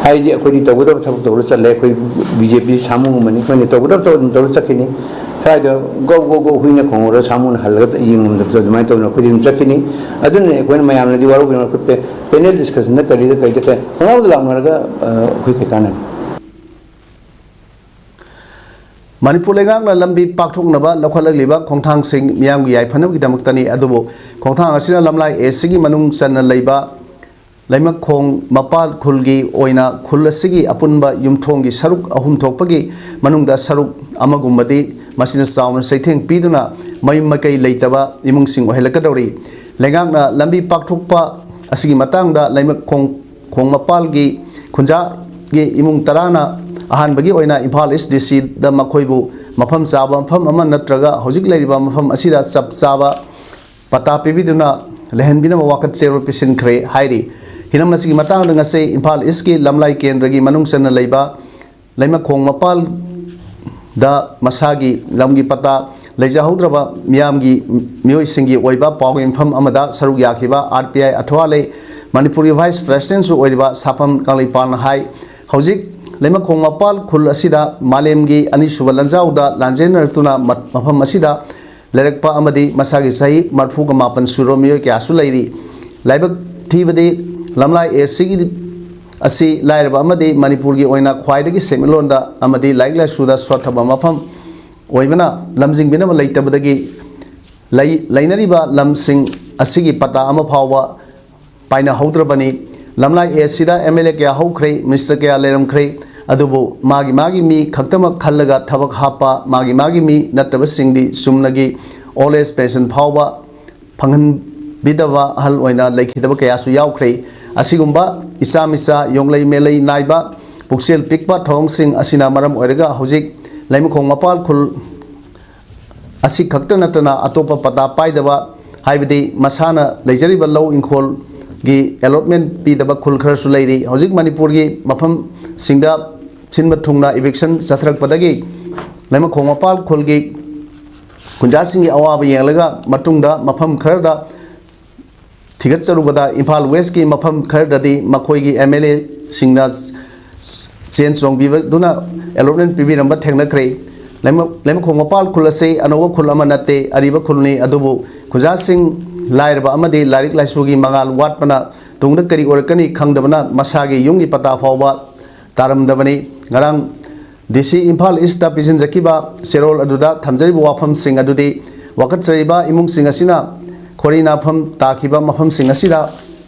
ꯍꯥꯏꯗꯤ ꯑꯩꯈꯣꯏꯗꯤ ꯇꯧꯒꯗꯕ ꯊꯕꯛ ꯇꯧꯔ ꯆꯠꯂꯦ꯫ ꯑꯩꯈꯣꯏ ꯕꯤ ꯖꯦ ꯄꯤ ꯁꯥꯃꯨꯒꯨꯝꯕꯅꯤ꯫ ꯑꯩꯈꯣꯏꯅ ꯇꯧꯒꯗꯕ ꯊꯕꯛ ꯑꯗꯨꯝ ꯇꯧꯔ ꯆꯠꯈꯤꯅꯤ꯫ ꯁ꯭ꯋꯥꯏꯗ ꯒꯧ ꯒꯧ ꯒꯧ ꯍꯨꯏꯅ ꯈꯣꯡꯍꯧꯔ ꯁꯥꯃꯨꯅ ꯍꯜꯂꯒ ꯌꯦꯡꯉꯝꯗꯕꯗꯣ ꯑꯗꯨꯃꯥꯏꯅ ꯇꯧꯗꯅ ꯑꯩꯈꯣꯏꯗꯤ ꯑꯗꯨꯝ ꯆꯠꯈꯤꯅꯤ꯫ ꯑꯗꯨꯅꯅꯦ ꯑꯩꯈꯣꯏꯅ ꯃꯌꯥꯝꯅꯗꯤ ꯋꯥꯔꯧꯕꯤꯔꯣ, ꯑꯩꯈꯣꯏ ꯄꯦ-, ꯄꯦꯅꯦꯜ ꯗꯤꯁꯀꯁꯟꯗ ꯀꯔꯤꯗ ꯀꯔꯤꯗ ꯀꯔꯤ ꯈꯣꯡꯒ꯭ꯔꯥꯎꯗ ꯂꯥꯎꯅꯔꯒ, ꯑ, ꯑꯩꯈꯣꯏ ꯀꯩ ꯀꯥꯟꯅꯅꯤ? ꯃꯅꯤꯄꯨꯔ ꯂꯩꯉꯥꯛꯅ ꯂꯝꯕꯤ ꯄꯥꯛꯊꯣꯛꯅꯕ ꯂꯧꯈꯠꯂꯛꯂꯤꯕ ꯈꯣꯡꯊꯥꯡꯁꯤꯡ ꯃꯤꯌꯥꯝꯒꯤ ꯌꯥꯏꯐꯅꯕꯒꯤꯗꯃꯛꯇꯅꯤ꯫ ꯑꯗꯨꯕꯨ ꯈꯣꯡꯊꯥꯡ ꯑꯁꯤꯅ ꯂꯝꯂꯥꯏ ꯑꯦ ꯁꯤꯒꯤ ꯃꯅꯨꯡ ꯆꯟꯅ ꯂꯩꯕ ꯂꯩꯃꯈꯣꯡ ꯃꯄꯥꯜ ꯈꯨꯜꯒꯤ ꯑꯣꯏꯅ ꯈꯨꯜ ꯑꯁꯤꯒꯤ ꯑꯄꯨꯟꯕ ꯌꯨꯝꯊꯣꯡꯒꯤ ꯁꯔꯨꯛ ꯑꯍꯨꯝ ꯊꯣꯛꯄꯒꯤ ꯃꯅꯨꯡꯗ ꯁꯔꯨꯛ ꯑꯃꯒꯨꯝꯕꯗꯤ ꯃꯁꯤꯅ ꯆꯥꯎꯅ ꯆꯩꯊꯦꯡ ꯄꯤꯗꯨꯅ ꯃꯌꯨꯝ ꯃꯀꯩ ꯂꯩꯇꯕ ꯏꯃꯨꯡꯁꯤꯡ ꯑꯣꯏꯍꯜꯂꯛꯀꯗꯧꯔꯤ꯫ ꯂꯩꯉꯥꯛꯅ ꯂꯝꯕꯤ ꯄꯥꯛꯊꯣꯛꯄ ꯑꯁꯤꯒꯤ ꯃꯇꯥꯡꯗ ꯂꯩꯃꯈꯣꯡ ꯈꯣꯡ ꯃꯄꯥꯜꯒꯤ ꯈꯨꯟꯖꯥꯒꯤ ꯏꯃꯨꯡ ꯇꯔꯥꯅ ꯑꯍꯥꯟꯕꯒꯤ ꯑꯣꯏꯅ ꯏꯝꯐꯥꯜ ꯏꯁ ꯗꯤ ꯁꯤꯗ ꯃꯈꯣꯏꯕꯨ ꯃꯐꯝ ꯆꯥꯕ ꯃꯐꯝ ꯑꯃ ꯅꯠꯇ꯭ꯔꯒ ꯍꯧꯖꯤꯛ ꯂꯩꯔꯤꯕ ꯃꯐꯝ ꯑꯁꯤꯗ ꯆꯞ ꯆꯥꯕ ꯄꯇꯥ ꯄꯤꯕꯤꯗꯨꯅ ꯂꯩꯍꯟꯕꯤꯅꯕ ꯋꯥꯀꯠ ꯆꯦꯔꯣꯜ ꯄꯤꯁꯤꯟꯈ꯭ꯔꯦ ꯍꯥꯏꯔꯤ꯫ ꯍꯤꯔꯝ ꯑꯁꯤꯒꯤ ꯃꯇꯥꯡꯗ ꯉꯁꯤ ꯏꯝꯐꯥꯜ ꯏꯁꯀꯤ ꯂꯝꯂꯥꯏ ꯀꯦꯟꯗ꯭ꯔꯒꯤ ꯃꯅꯨꯡ ꯆꯟꯅ ꯂꯩꯕ ꯂꯩꯃꯈꯣꯡ ꯃꯄꯥꯜꯗ ꯃꯁꯥꯒꯤ ꯂꯝꯒꯤ ꯄꯇꯥ ꯂꯩꯖꯍꯧꯗ꯭ꯔꯕ ꯃꯤꯌꯥꯝꯒꯤ ꯃꯤꯑꯣꯏꯁꯤꯡꯒꯤ ꯑꯣꯏꯕ ꯄꯥꯎꯒꯤ ꯃꯤꯐꯝ ꯑꯃꯗ ꯁꯔꯨꯛ ꯌꯥꯈꯤꯕ ꯑꯥꯔ ꯄꯤ ꯑꯥꯏ ꯑꯊꯋꯥꯂꯩ, ꯃꯅꯤꯄꯨꯔꯒꯤ ꯚꯥꯏꯁ ꯄ꯭ꯔꯦꯁꯤꯗꯦꯟꯁꯨ ꯑꯣꯏꯔꯤꯕ ꯁꯥꯐꯝ ꯀꯪꯂꯩꯄꯥꯜꯅ ꯍꯥꯏ, ꯍꯧꯖꯤꯛ ꯂꯩꯃꯈꯣꯡ ꯃꯄꯥꯜ ꯈꯨꯜ ꯑꯁꯤꯗ ꯃꯥꯂꯦꯝꯒꯤ ꯑꯅꯤꯁꯨꯕ ꯂꯥꯟꯖꯥꯎꯗ ꯂꯥꯟꯖꯦꯟꯅꯔꯛꯇꯨꯅ ꯃ-, ꯃꯐꯝ ꯑꯁꯤꯗ ꯂꯩꯔꯛꯄ ꯑꯃꯗꯤ ꯃꯁꯥꯒꯤ ꯆꯍꯤ ꯃꯔꯤꯐꯨꯒ ꯃꯥꯄꯟ ꯁꯨꯔꯕ ꯃꯤꯑꯣꯏ ꯀꯌꯥꯁꯨ ꯂꯩꯔꯤ꯫ ꯂꯥꯏꯕꯛ ꯊꯤꯕꯗꯤ, ꯂꯝꯂꯥꯏ ꯑꯦ ꯁꯤꯒꯤ ꯑꯁꯤ ꯂꯥꯏꯔꯕ ꯑꯃꯗꯤ ꯃꯅꯤꯄꯨꯔꯒꯤ ꯑꯣꯏꯅ ꯈ꯭ꯋꯥꯏꯗꯒꯤ ꯁꯦꯟꯃꯤꯠꯂꯣꯟꯗ ꯑꯃꯗꯤ ꯂꯥꯏꯔꯤꯛ ꯂꯥꯏꯁꯨꯗ ꯁꯣꯠꯊꯕ ꯃꯐꯝ ꯑꯣꯏꯕꯅ, ꯂꯝꯖꯤꯡꯕꯤꯅꯕ ꯂꯩꯇꯕꯗꯒꯤ ꯂꯩ-, ꯂꯩꯅꯔꯤꯕ ꯂꯝꯁꯤꯡ ꯑꯁꯤꯒꯤ ꯄꯇꯥ ꯑꯃ ꯐꯥꯎꯕ ꯄꯥꯏꯅꯍꯧꯗ꯭ꯔꯕꯅꯤ꯫ ꯂꯝꯂꯥꯏ ꯑꯦ ꯁꯤꯗ ꯑꯦꯝ ꯑꯦꯜ ꯑꯦ ꯀꯌꯥ ꯍꯧꯈ꯭ꯔꯦ, ꯃꯤꯅꯤꯁꯇꯔ ꯀꯌꯥ ꯂꯩꯔꯝꯈ꯭ꯔꯦ꯫ ꯑꯗꯨꯕꯨ ꯃꯥꯒꯤ ꯃꯥꯒꯤ ꯃꯤ ꯈꯛꯇꯃꯛ ꯈꯜꯂꯒ ꯊꯕꯛ ꯍꯥꯞꯄ, ꯃꯥꯒꯤ ꯃꯥꯒꯤ ꯃꯤ ꯅꯠꯇꯕꯁꯤꯡꯗꯤ ꯁꯨꯝꯅꯒꯤ old age pension ꯐꯥꯎꯕ ꯐꯪꯍꯟꯕꯤꯗꯕ ꯑꯍꯜ ꯑꯣꯏꯅ ꯂꯩꯈꯤꯗꯕ ꯀꯌꯥꯁꯨ ꯌꯥꯎꯈ꯭ꯔꯦ꯫ ꯑꯁꯤꯒꯨꯝꯕ ꯏꯆꯥ ꯃꯤꯆꯥ ꯌꯣꯡꯂꯩ ꯃꯦꯂꯩ ꯅꯥꯏꯕ, ꯄꯨꯛꯆꯦꯜ ꯄꯤꯛꯄ ꯊꯧꯑꯣꯡꯁꯤꯡ ꯑꯁꯤꯅ ꯃꯔꯝ ꯑꯣꯏꯔꯒ ꯍꯧꯖꯤꯛ ꯂꯩꯃꯈꯣꯡ ꯃꯄꯥꯜ ꯈꯨꯜ ꯑꯁꯤ ꯈꯛꯇ ꯅꯠꯇꯅ ꯑꯇꯣꯞꯄ ꯄꯇꯥ ꯄꯥꯏꯗꯕ, ꯍꯥꯏꯕꯗꯤ ꯃꯁꯥꯅ ꯂꯩꯖꯔꯤꯕ ꯂꯧ ꯏꯪꯈꯣꯜꯒꯤ allotment ꯄꯤꯗꯕ ꯈꯨꯜ ꯈꯔꯁꯨ ꯂꯩꯔꯤ꯫ ꯍꯧꯖꯤꯛ ꯃꯅꯤꯄꯨꯔꯒꯤ ꯃꯐꯝꯁꯤꯡꯗ ꯁꯤꯟꯕ ꯊꯨꯡꯅ eviction ꯆꯠꯊꯔꯛꯄꯗꯒꯤ ꯂꯩꯃꯈꯣꯡ ꯃꯄꯥꯜ ꯈꯨꯜꯒꯤ ꯈꯨꯟꯖꯥꯁꯤꯡꯒꯤ ꯑꯋꯥꯕ ꯌꯦꯡꯂꯒ ꯃꯇꯨꯡꯗ ꯃꯐꯝ ꯈꯔꯗ ꯊꯤꯒꯠꯆꯔꯨꯕꯗ ꯏꯝꯐꯥꯜ West ꯀꯤ ꯃꯐꯝ ꯈꯔꯗꯗꯤ ꯃꯈꯣꯏꯒꯤ M L A ꯁꯤꯡꯅ ꯆꯦꯟ ꯆꯣꯡꯕꯤꯕꯗꯨꯅ allotment ꯄꯤꯕꯤꯔꯝꯕ ꯊꯦꯡꯅꯈ꯭ꯔꯦ꯫ ꯂꯩꯃ-, ꯂꯩꯃꯈꯣꯡ ꯃꯄꯥꯜ ꯈꯨꯜ ꯑꯁꯤ ꯑꯅꯧꯕ ꯈꯨꯜ ꯑꯃ ꯅꯠꯇꯦ, ꯑꯔꯤꯕ ꯈꯨꯜꯅꯤ꯫ ꯑꯗꯨꯕꯨ ꯈꯨꯟꯖꯥꯁꯤꯡ ꯂꯥꯏꯔꯕ ꯑꯃꯗꯤ ꯂꯥꯏꯔꯤꯛ ꯂꯥꯏꯁꯨꯒꯤ ꯃꯉꯥꯜ ꯋꯥꯠꯄꯅ ꯇꯨꯡꯗ ꯀꯔꯤ ꯑꯣꯏꯔꯛꯀꯅꯤ ꯈꯪꯗꯕꯅ ꯃꯁꯥꯒꯤ ꯌꯨꯝꯒꯤ ꯄꯇꯥ ꯐꯥꯎꯕ ꯇꯥꯔꯝꯗꯕꯅꯤ꯫ ꯉꯔꯥꯡ D C ꯏꯝꯐꯥꯜ East ꯇ ꯄꯤꯁꯤꯟꯖꯈꯤꯕ ꯆꯦꯔꯣꯜ ꯑꯗꯨꯗ ꯊꯝꯖꯔꯤꯕ ꯋꯥꯐꯝꯁꯤꯡ ꯑꯗꯨꯗꯤ ꯋꯥꯀꯠꯆꯔꯤꯕ ꯏꯃꯨꯡꯁꯤꯡ ꯑꯁꯤꯅ ꯈꯣꯔꯤ ꯅꯥꯐꯝ ꯇꯥꯈꯤꯕ ꯃꯐꯝꯁꯤꯡ ꯑꯁꯤꯗ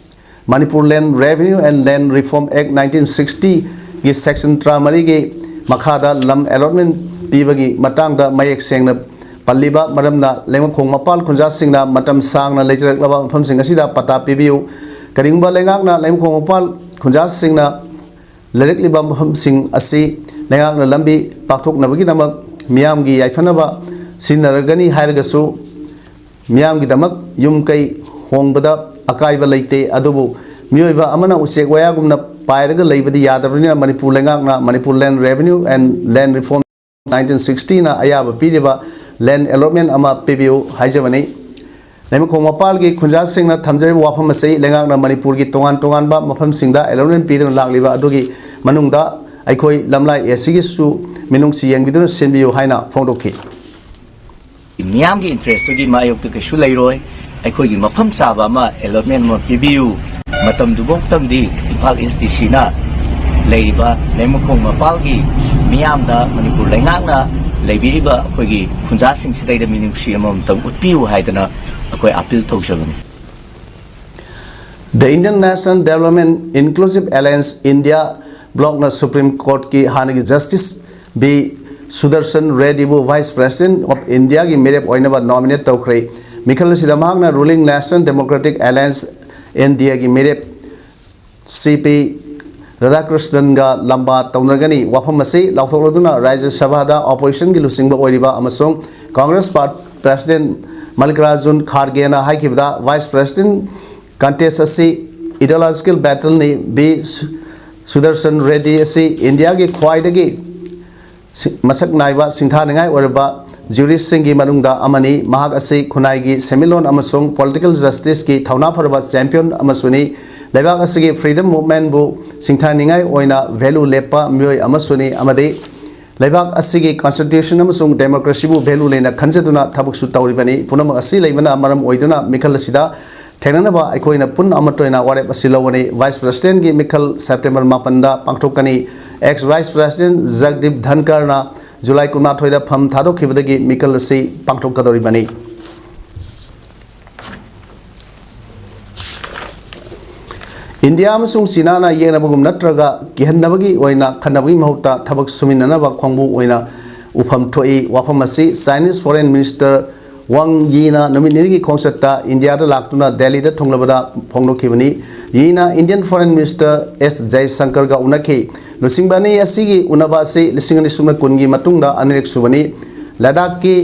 Manipur Land Revenue and Land Reform Act nineteen sixty ꯒꯤ section ꯇꯔꯥꯃꯔꯤꯒꯤ ꯃꯈꯥꯗ ꯂꯝ allotment ꯄꯤꯕꯒꯤ ꯃꯇꯥꯡꯗ ꯃꯌꯦꯛ ꯁꯦꯡꯅ ꯄꯜꯂꯤꯕ ꯃꯔꯝꯅ ꯂꯩꯃꯈꯣꯡ ꯃꯄꯥꯜ ꯈꯨꯟꯖꯥꯁꯤꯡꯅ ꯃꯇꯝ ꯁꯥꯡꯅ ꯂꯩꯖꯔꯛꯂꯕ ꯃꯐꯝꯁꯤꯡ ꯑꯁꯤꯗ ꯄꯇꯥ ꯄꯤꯕꯤꯌꯨ꯫ ꯀꯔꯤꯒꯨꯝꯕ ꯂꯩꯉꯥꯛꯅ ꯂꯩꯃꯈꯣꯡ ꯃꯄꯥꯜ ꯈꯨꯟꯖꯥꯁꯤꯡꯅ ꯂꯩꯔꯛꯂꯤꯕ ꯃꯐꯝꯁꯤꯡ ꯑꯁꯤ ꯂꯩꯉꯥꯛꯅ ꯂꯝꯕꯤ ꯄꯥꯛꯊꯣꯛꯅꯕꯒꯤꯗꯃꯛ ꯃꯤꯌꯥꯝꯒꯤ ꯌꯥꯏꯐꯅꯕ ꯁꯤꯖꯤꯟꯅꯔꯒꯅꯤ ꯍꯥꯏꯔꯒꯁꯨ, ꯃꯤꯌꯥꯝꯒꯤꯗꯃꯛ ꯌꯨꯝ ꯀꯩ ꯍꯣꯡꯕꯗ ꯑꯀꯥꯏꯕ ꯂꯩꯇꯦ꯫ ꯑꯗꯨꯕꯨ ꯃꯤꯑꯣꯏꯕ ꯑꯃꯅ ꯎꯆꯦꯛ ꯋꯥꯌꯥꯒꯨꯝꯅ ꯄꯥꯏꯔꯒ ꯂꯩꯕꯗꯤ ꯌꯥꯗꯕꯅꯤꯅ Manipur ꯂꯩꯉꯥꯛꯅ Manipur Land Revenue and Land Reform nineteen sixty ꯅ ꯑꯌꯥꯕ ꯄꯤꯔꯤꯕ land allotment ꯑꯃ ꯄꯤꯕꯤꯌꯨ ꯍꯥꯏꯖꯕꯅꯤ꯫ ꯂꯩꯃꯈꯣꯡ ꯃꯄꯥꯜꯒꯤ ꯈꯨꯟꯖꯥꯁꯤꯡꯅ ꯊꯝꯖꯔꯤꯕ ꯋꯥꯐꯝ ꯑꯁꯤ ꯂꯩꯉꯥꯛꯅ ꯃꯅꯤꯄꯨꯔꯒꯤ ꯇꯣꯉꯥꯟ ꯇꯣꯉꯥꯟꯕ ꯃꯐꯝꯁꯤꯡꯗ allotment ꯄꯤꯗꯨꯅ ꯂꯥꯛꯂꯤꯕ ꯑꯗꯨꯒꯤ ꯃꯅꯨꯡꯗ ꯑꯩꯈꯣꯏ ꯂꯝꯂꯥꯏ A C ꯒꯤꯁꯨ ꯃꯤꯅꯨꯡꯁꯤ ꯌꯦꯡꯕꯤꯗꯨꯅ ꯁꯤꯟꯕꯤꯌꯨ ꯍꯥꯏꯅ ꯐꯣꯡꯗꯣꯛꯈꯤ꯫ ꯃꯤꯌꯥꯝꯒꯤ interest ꯇꯨꯗꯤ ꯃꯥꯌꯣꯛꯇ ꯀꯩꯁꯨ ꯂꯩꯔꯣꯏ꯫ ꯑꯩꯈꯣꯏꯒꯤ ꯃꯐꯝ ꯆꯥꯕ ꯑꯃ allotment ꯑꯃ ꯄꯤꯕꯤꯌꯨ꯫ ꯃꯇꯝꯗꯨꯐꯥꯎꯇꯪꯗꯤ ꯏꯝꯐꯥꯜ East D C ꯅ ꯂꯩꯔꯤꯕ ꯂꯩꯃꯈꯣꯡ ꯃꯄꯥꯜꯒꯤ ꯃꯤꯌꯥꯝꯗ ꯃꯅꯤꯄꯨꯔ ꯂꯩꯉꯥꯛꯅ ꯂꯩꯕꯤꯔꯤꯕ ꯑꯩꯈꯣꯏꯒꯤ ꯈꯨꯟꯖꯥꯁꯤꯡꯁꯤꯗꯩꯗ ꯃꯤꯅꯨꯡꯁꯤ ꯑꯃꯃꯝꯇꯪ ꯎꯠꯄꯤꯌꯨ ꯍꯥꯏꯗꯅ ꯑꯩꯈꯣꯏ appeal ꯇꯧꯖꯕꯅꯤ꯫ The Indian National Development Inclusive Alliance India ꯕ꯭ꯂꯣꯛꯅ ꯁꯨꯄ꯭ꯔꯤꯝ ꯀꯣꯔꯠꯀꯤ ꯍꯥꯟꯅꯒꯤ ꯖꯁꯇꯤꯁ ꯕꯤ ꯁꯨꯗꯔꯁꯟ ꯔꯦꯗꯤꯕꯨ ꯚꯥꯏꯁ ꯄ꯭ꯔꯦꯁꯤꯗꯦꯟꯠ ꯑꯣꯐ ꯏꯟꯗꯤꯌꯥꯒꯤ ꯃꯤꯔꯦꯞ ꯑꯣꯏꯅꯕ ꯅꯣꯃꯤꯅꯦꯠ ꯇꯧꯈ꯭ꯔꯦ꯫ ꯃꯤꯈꯜ ꯑꯁꯤꯗ ꯃꯍꯥꯛꯅ ꯔꯨꯂꯤꯡ national democratic alliance, N D ꯑꯦꯒꯤ ꯃꯤꯔꯦꯞ ꯁꯤ ꯄꯤ ꯔꯥꯙꯥꯀ꯭ꯔꯤꯁꯅꯟꯒ ꯂꯝꯕꯥ ꯇꯧꯅꯒꯅꯤ꯫ ꯋꯥꯐꯝ ꯑꯁꯤ ꯂꯥꯎꯊꯣꯛꯂꯗꯨꯅ ꯔꯥꯖ꯭ꯌ ꯁꯚꯥꯗ ꯑꯣꯄꯣꯖꯤꯁꯟꯒꯤ ꯂꯨꯆꯤꯡꯕ ꯑꯣꯏꯔꯤꯕ ꯑꯃꯁꯨꯡ ꯀꯣꯡꯒ꯭ꯔꯦꯁ ꯄꯥꯔ-, ꯄ꯭ꯔꯦꯁꯤꯗꯦꯟꯠ ꯃꯜꯂꯤꯀꯥꯔꯖꯨꯟ ꯈꯥꯔꯒꯦꯅ ꯍꯥꯏꯈꯤꯕꯗ, ꯚꯥꯏꯁ ꯄ꯭ꯔꯦꯁꯤꯗꯦꯟꯠ ꯀꯟꯇꯦꯁ ꯑꯁꯤ ꯏꯗꯤꯑꯣꯂꯣꯖꯤꯀꯦꯜ ꯕꯦꯇꯜꯅꯤ꯫ ꯕꯤ ꯁꯨ-, ꯁꯨꯗꯔꯁꯟ ꯔꯦꯗꯤ ꯑꯁꯤ ꯏꯟꯗꯤꯌꯥꯒꯤ ꯈ꯭ꯋꯥꯏꯗꯒꯤ ꯁꯤ-, ꯃꯁꯛ ꯅꯥꯏꯕ ꯁꯤꯡꯊꯥꯅꯤꯡꯉꯥꯏ ꯑꯣꯏꯔꯕ ꯖꯨꯔꯤꯁꯁꯤꯡꯒꯤ ꯃꯅꯨꯡꯗ ꯑꯃꯅꯤ꯫ ꯃꯍꯥꯛ ꯑꯁꯤ ꯈꯨꯟꯅꯥꯏꯒꯤ ꯁꯦꯟꯃꯤꯠꯂꯣꯟ ꯑꯃꯁꯨꯡ ꯄꯣꯂꯤꯇꯤꯀꯦꯜ ꯖꯁꯇꯤꯁꯀꯤ ꯊꯧꯅꯥ ꯐꯔꯕ ꯆꯦꯝꯄꯤꯌꯟ ꯑꯃꯁꯨꯅꯤ꯫ ꯂꯩꯕꯥꯛ ꯑꯁꯤꯒꯤ ꯐ꯭ꯔꯤꯗꯝ ꯃꯨꯚꯃꯦꯟꯠꯕꯨ ꯁꯤꯡꯊꯥꯅꯤꯡꯉꯥꯏ ꯑꯣꯏꯅ ꯚꯦꯂꯨ ꯂꯦꯞꯄ ꯃꯤꯑꯣꯏ ꯑꯃꯁꯨꯅꯤ ꯑꯃꯗꯤ ꯂꯩꯕꯥꯛ ꯑꯁꯤꯒꯤ ꯀꯟꯁꯇꯤꯇ꯭ꯌꯨꯁꯟ ꯑꯃꯁꯨꯡ ꯗꯦꯃꯣꯀ꯭ꯔꯦꯁꯤꯕꯨ ꯚꯦꯂꯨ ꯂꯩꯅ ꯈꯟꯖꯗꯨꯅ ꯊꯕꯛꯁꯨ ꯇꯧꯔꯤꯕꯅꯤ꯫ ꯄꯨꯝꯅꯃꯛ ꯑꯁꯤ ꯂꯩꯕꯅ ꯃꯔꯝ ꯑꯣꯏꯗꯨꯅ ꯃꯤꯈꯜ ꯑꯁꯤꯗ ꯊꯦꯡꯅꯅꯕ ꯑꯩꯈꯣꯏꯅ ꯄꯨꯟꯅ ꯑꯃꯠꯇ ꯑꯣꯏꯅ ꯋꯥꯔꯦꯞ ꯑꯁꯤ ꯂꯧꯒꯅꯤ꯫ ꯚꯥꯏꯁ ꯄ꯭ꯔꯦꯁꯤꯗꯦꯟꯠꯒꯤ ꯃꯤꯈꯜ ꯁꯦꯞꯇꯦꯝꯕꯔ ꯃꯥꯄꯟꯗ ꯄꯥꯡꯊꯣꯛꯀꯅꯤ꯫ ꯑꯦꯛꯁ ꯚꯥꯏꯁ ꯄ꯭ꯔꯦꯁꯤꯗꯦꯟꯠ ꯖꯒꯗꯤꯞ ꯙꯟꯀꯔꯅ ꯖꯨꯂꯥꯏ ꯀꯨꯟꯃꯥꯊꯣꯏꯗ ꯐꯝ ꯊꯥꯗꯣꯛꯈꯤꯕꯗꯒꯤ ꯃꯤꯈꯜ ꯑꯁꯤ ꯄꯥꯡꯊꯣꯛꯀꯗꯧꯔꯤꯕꯅꯤ꯫ ꯏꯟꯗꯤꯌꯥ ꯑꯃꯁꯨꯡ ꯆꯤꯅꯥꯅ ꯌꯦꯛꯅꯕꯒꯨꯝ ꯅꯠꯇ꯭ꯔꯒ ꯀꯤꯍꯟꯅꯕꯒꯤ ꯑꯣꯏꯅ ꯈꯟꯅꯕꯒꯤ ꯃꯍꯨꯠꯇ ꯊꯕꯛ ꯁꯨꯃꯤꯟꯅꯅꯕ ꯈꯣꯡꯕꯨ ꯑꯣꯏꯅ ꯎꯐꯝ ꯊꯣꯛꯏ꯫ ꯋꯥꯐꯝ ꯑꯁꯤ ꯆꯥꯏꯅꯤꯁ ꯐꯣꯔꯦꯟ ꯃꯤꯅꯤꯁꯇꯔ ꯋꯥꯡ ꯌꯤꯅ ꯅꯨꯃꯤꯠ ꯅꯤꯅꯤꯒꯤ ꯈꯣꯡꯆꯠꯇ ꯏꯟꯗꯤꯌꯥꯗ ꯂꯥꯛꯇꯨꯅ ꯗꯦꯜꯂꯤꯗ ꯊꯨꯡꯂꯕꯗ ꯐꯣꯡꯗꯣꯛꯈꯤꯕꯅꯤ꯫ ꯌꯤꯅ ꯏꯟꯗꯤꯌꯟ ꯐꯣꯔꯦꯟ ꯃꯤꯅꯤꯁꯇꯔ ꯑꯦꯁ ꯖꯌꯁꯪꯀꯔꯒ ꯎꯅꯈꯤ꯫ ꯂꯨꯆꯤꯡꯕ ꯑꯅꯤ ꯑꯁꯤꯒꯤ ꯎꯅꯕ ꯑꯁꯤ ꯂꯤꯁꯤꯡ ꯑꯅꯤ ꯁꯨꯞꯅ ꯀꯨꯟꯒꯤ ꯃꯇꯨꯡꯗ ꯑꯅꯤꯔꯛ ꯁꯨꯕꯅꯤ꯫ ꯂꯗꯥꯈꯀꯤ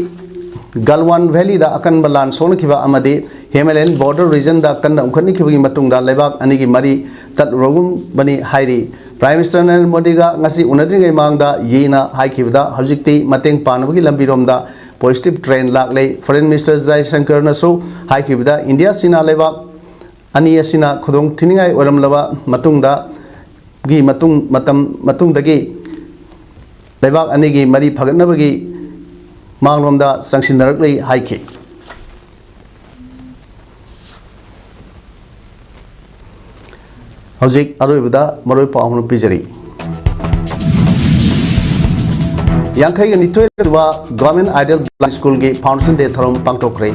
ꯒꯜꯋꯥꯟ ꯚꯦꯂꯤꯗ ꯑꯀꯟꯕ ꯂꯥꯟ ꯁꯣꯛꯅꯈꯤꯕ ꯑꯃꯗꯤ ꯍꯤꯃꯥꯂꯌꯟ ꯕꯣꯔꯗꯔ ꯔꯤꯖꯟꯗ ꯀꯟꯅ ꯎꯪꯈꯠꯅꯈꯤꯕꯒꯤ ꯃꯇꯨꯡꯗ ꯂꯩꯕꯥꯛ ꯑꯅꯤꯒꯤ ꯃꯔꯤ ꯇꯠꯂꯨꯔꯒꯨꯝꯕꯅꯤ ꯍꯥꯏꯔꯤ꯫ ꯄ꯭ꯔꯥꯏꯝ ꯃꯤꯅꯤꯁꯇꯔ ꯅꯔꯦꯟꯗ꯭ꯔ ꯃꯣꯗꯤꯒ ꯉꯁꯤ ꯎꯅꯗ꯭ꯔꯤꯉꯩ ꯃꯃꯥꯡꯗ ꯌꯤꯅ ꯍꯥꯏꯈꯤꯕꯗ, ꯍꯧꯖꯤꯛꯇꯤ ꯃꯇꯦꯡ ꯄꯥꯡꯅꯕꯒꯤ ꯂꯝꯕꯤꯔꯣꯝꯗ ꯄꯣꯖꯤꯇꯤꯚ ꯇ꯭ꯔꯦꯟ ꯂꯥꯛꯂꯦ꯫ ꯐꯣꯔꯦꯟ ꯃꯤꯅꯤꯁꯇꯔ ꯖꯌꯁꯪꯀꯔꯅꯁꯨ ꯍꯥꯏꯈꯤꯕꯗ, ꯏꯟꯗꯤꯌꯥ ꯆꯤꯅꯥ ꯂꯩꯕꯥꯛ ꯑꯅꯤ ꯑꯁꯤꯅ ꯈꯨꯗꯣꯡ ꯊꯤꯅꯤꯡꯉꯥꯏ ꯑꯣꯏꯔꯝꯂꯕ ꯃꯇꯨꯡꯗ, ꯒꯤ ꯃꯇꯨꯡ, ꯃꯇꯝ, ꯃꯇꯨꯡꯗꯒꯤ ꯂꯩꯕꯥꯛ ꯑꯅꯤꯒꯤ ꯃꯔꯤ ꯐꯒꯠꯅꯕꯒꯤ ꯃꯥꯡꯂꯣꯝꯗ ꯆꯪꯁꯤꯟꯅꯔꯛꯂꯤ ꯍꯥꯏꯈꯤ꯫ ꯍꯧꯖꯤꯛ ꯑꯔꯣꯏꯕꯗ ꯃꯔꯨꯑꯣꯏ ꯄꯥꯎ ꯑꯃ ꯄꯤꯖꯔꯤ꯫ ꯌꯥꯡꯈꯩꯒ ꯅꯤꯊꯣꯏ ꯁꯨꯕ Government Ideal Blind School ꯒꯤ Foundation Day ꯊꯧꯔꯝ ꯄꯥꯡꯊꯣꯛꯈ꯭ꯔꯦ꯫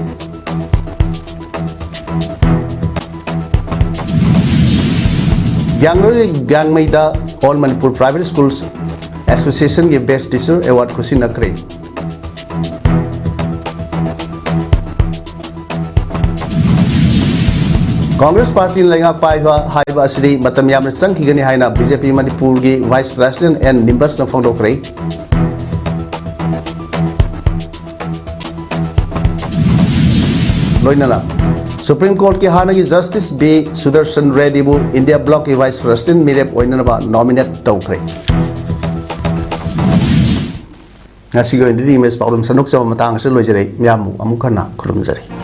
ꯌꯥꯡꯂꯣꯏ ꯒ꯭ꯌꯥꯡꯃꯩꯗ All Manipur Private Schools Association ꯒꯤ Best Teacher Award ꯈꯨꯁꯤꯟꯅꯈ꯭ꯔꯦ꯫ ꯀꯣꯡꯒ꯭ꯔꯦꯁ ꯄꯥꯔꯇꯤꯅ ꯂꯩꯉꯥꯛ ꯄꯥꯏꯕ ꯍꯥꯏꯕ ꯑꯁꯤꯗꯤ ꯃꯇꯝ ꯌꯥꯝꯅ ꯆꯪꯈꯤꯒꯅꯤ ꯍꯥꯏꯅ ꯕꯤ ꯖꯦ ꯄꯤ ꯃꯅꯤꯄꯨꯔꯒꯤ Vice President ꯑꯦꯟ ꯅꯤꯝꯕꯁꯅ ꯐꯣꯡꯗꯣꯛꯈ꯭ꯔꯦ꯫ ꯂꯣꯏꯅꯅ Supreme Courtꯀꯤ ꯍꯥꯟꯅꯒꯤ Justice ꯕꯤ ꯁꯨꯗꯔꯁꯟ ꯔꯦꯗꯤꯕꯨ India Blocꯀꯤ Vice President ꯃꯤꯔꯦꯞ ꯑꯣꯏꯅꯅꯕ nominate ꯇꯧꯈ꯭ꯔꯦ꯫ ꯉꯁꯤꯒꯤ ꯑꯣꯏꯅꯗꯤ ꯏꯃꯦꯖ ꯄꯥꯎꯗꯝ ꯁꯟꯗꯣꯛꯆꯕ ꯃꯇꯥꯡ ꯑꯁꯤꯗ ꯂꯣꯏꯖꯔꯦ꯫ ꯃꯌꯥꯝꯕꯨ ꯑꯃꯨꯛ ꯍꯟꯅ ꯈꯨꯔꯨꯝꯖꯔꯤ꯫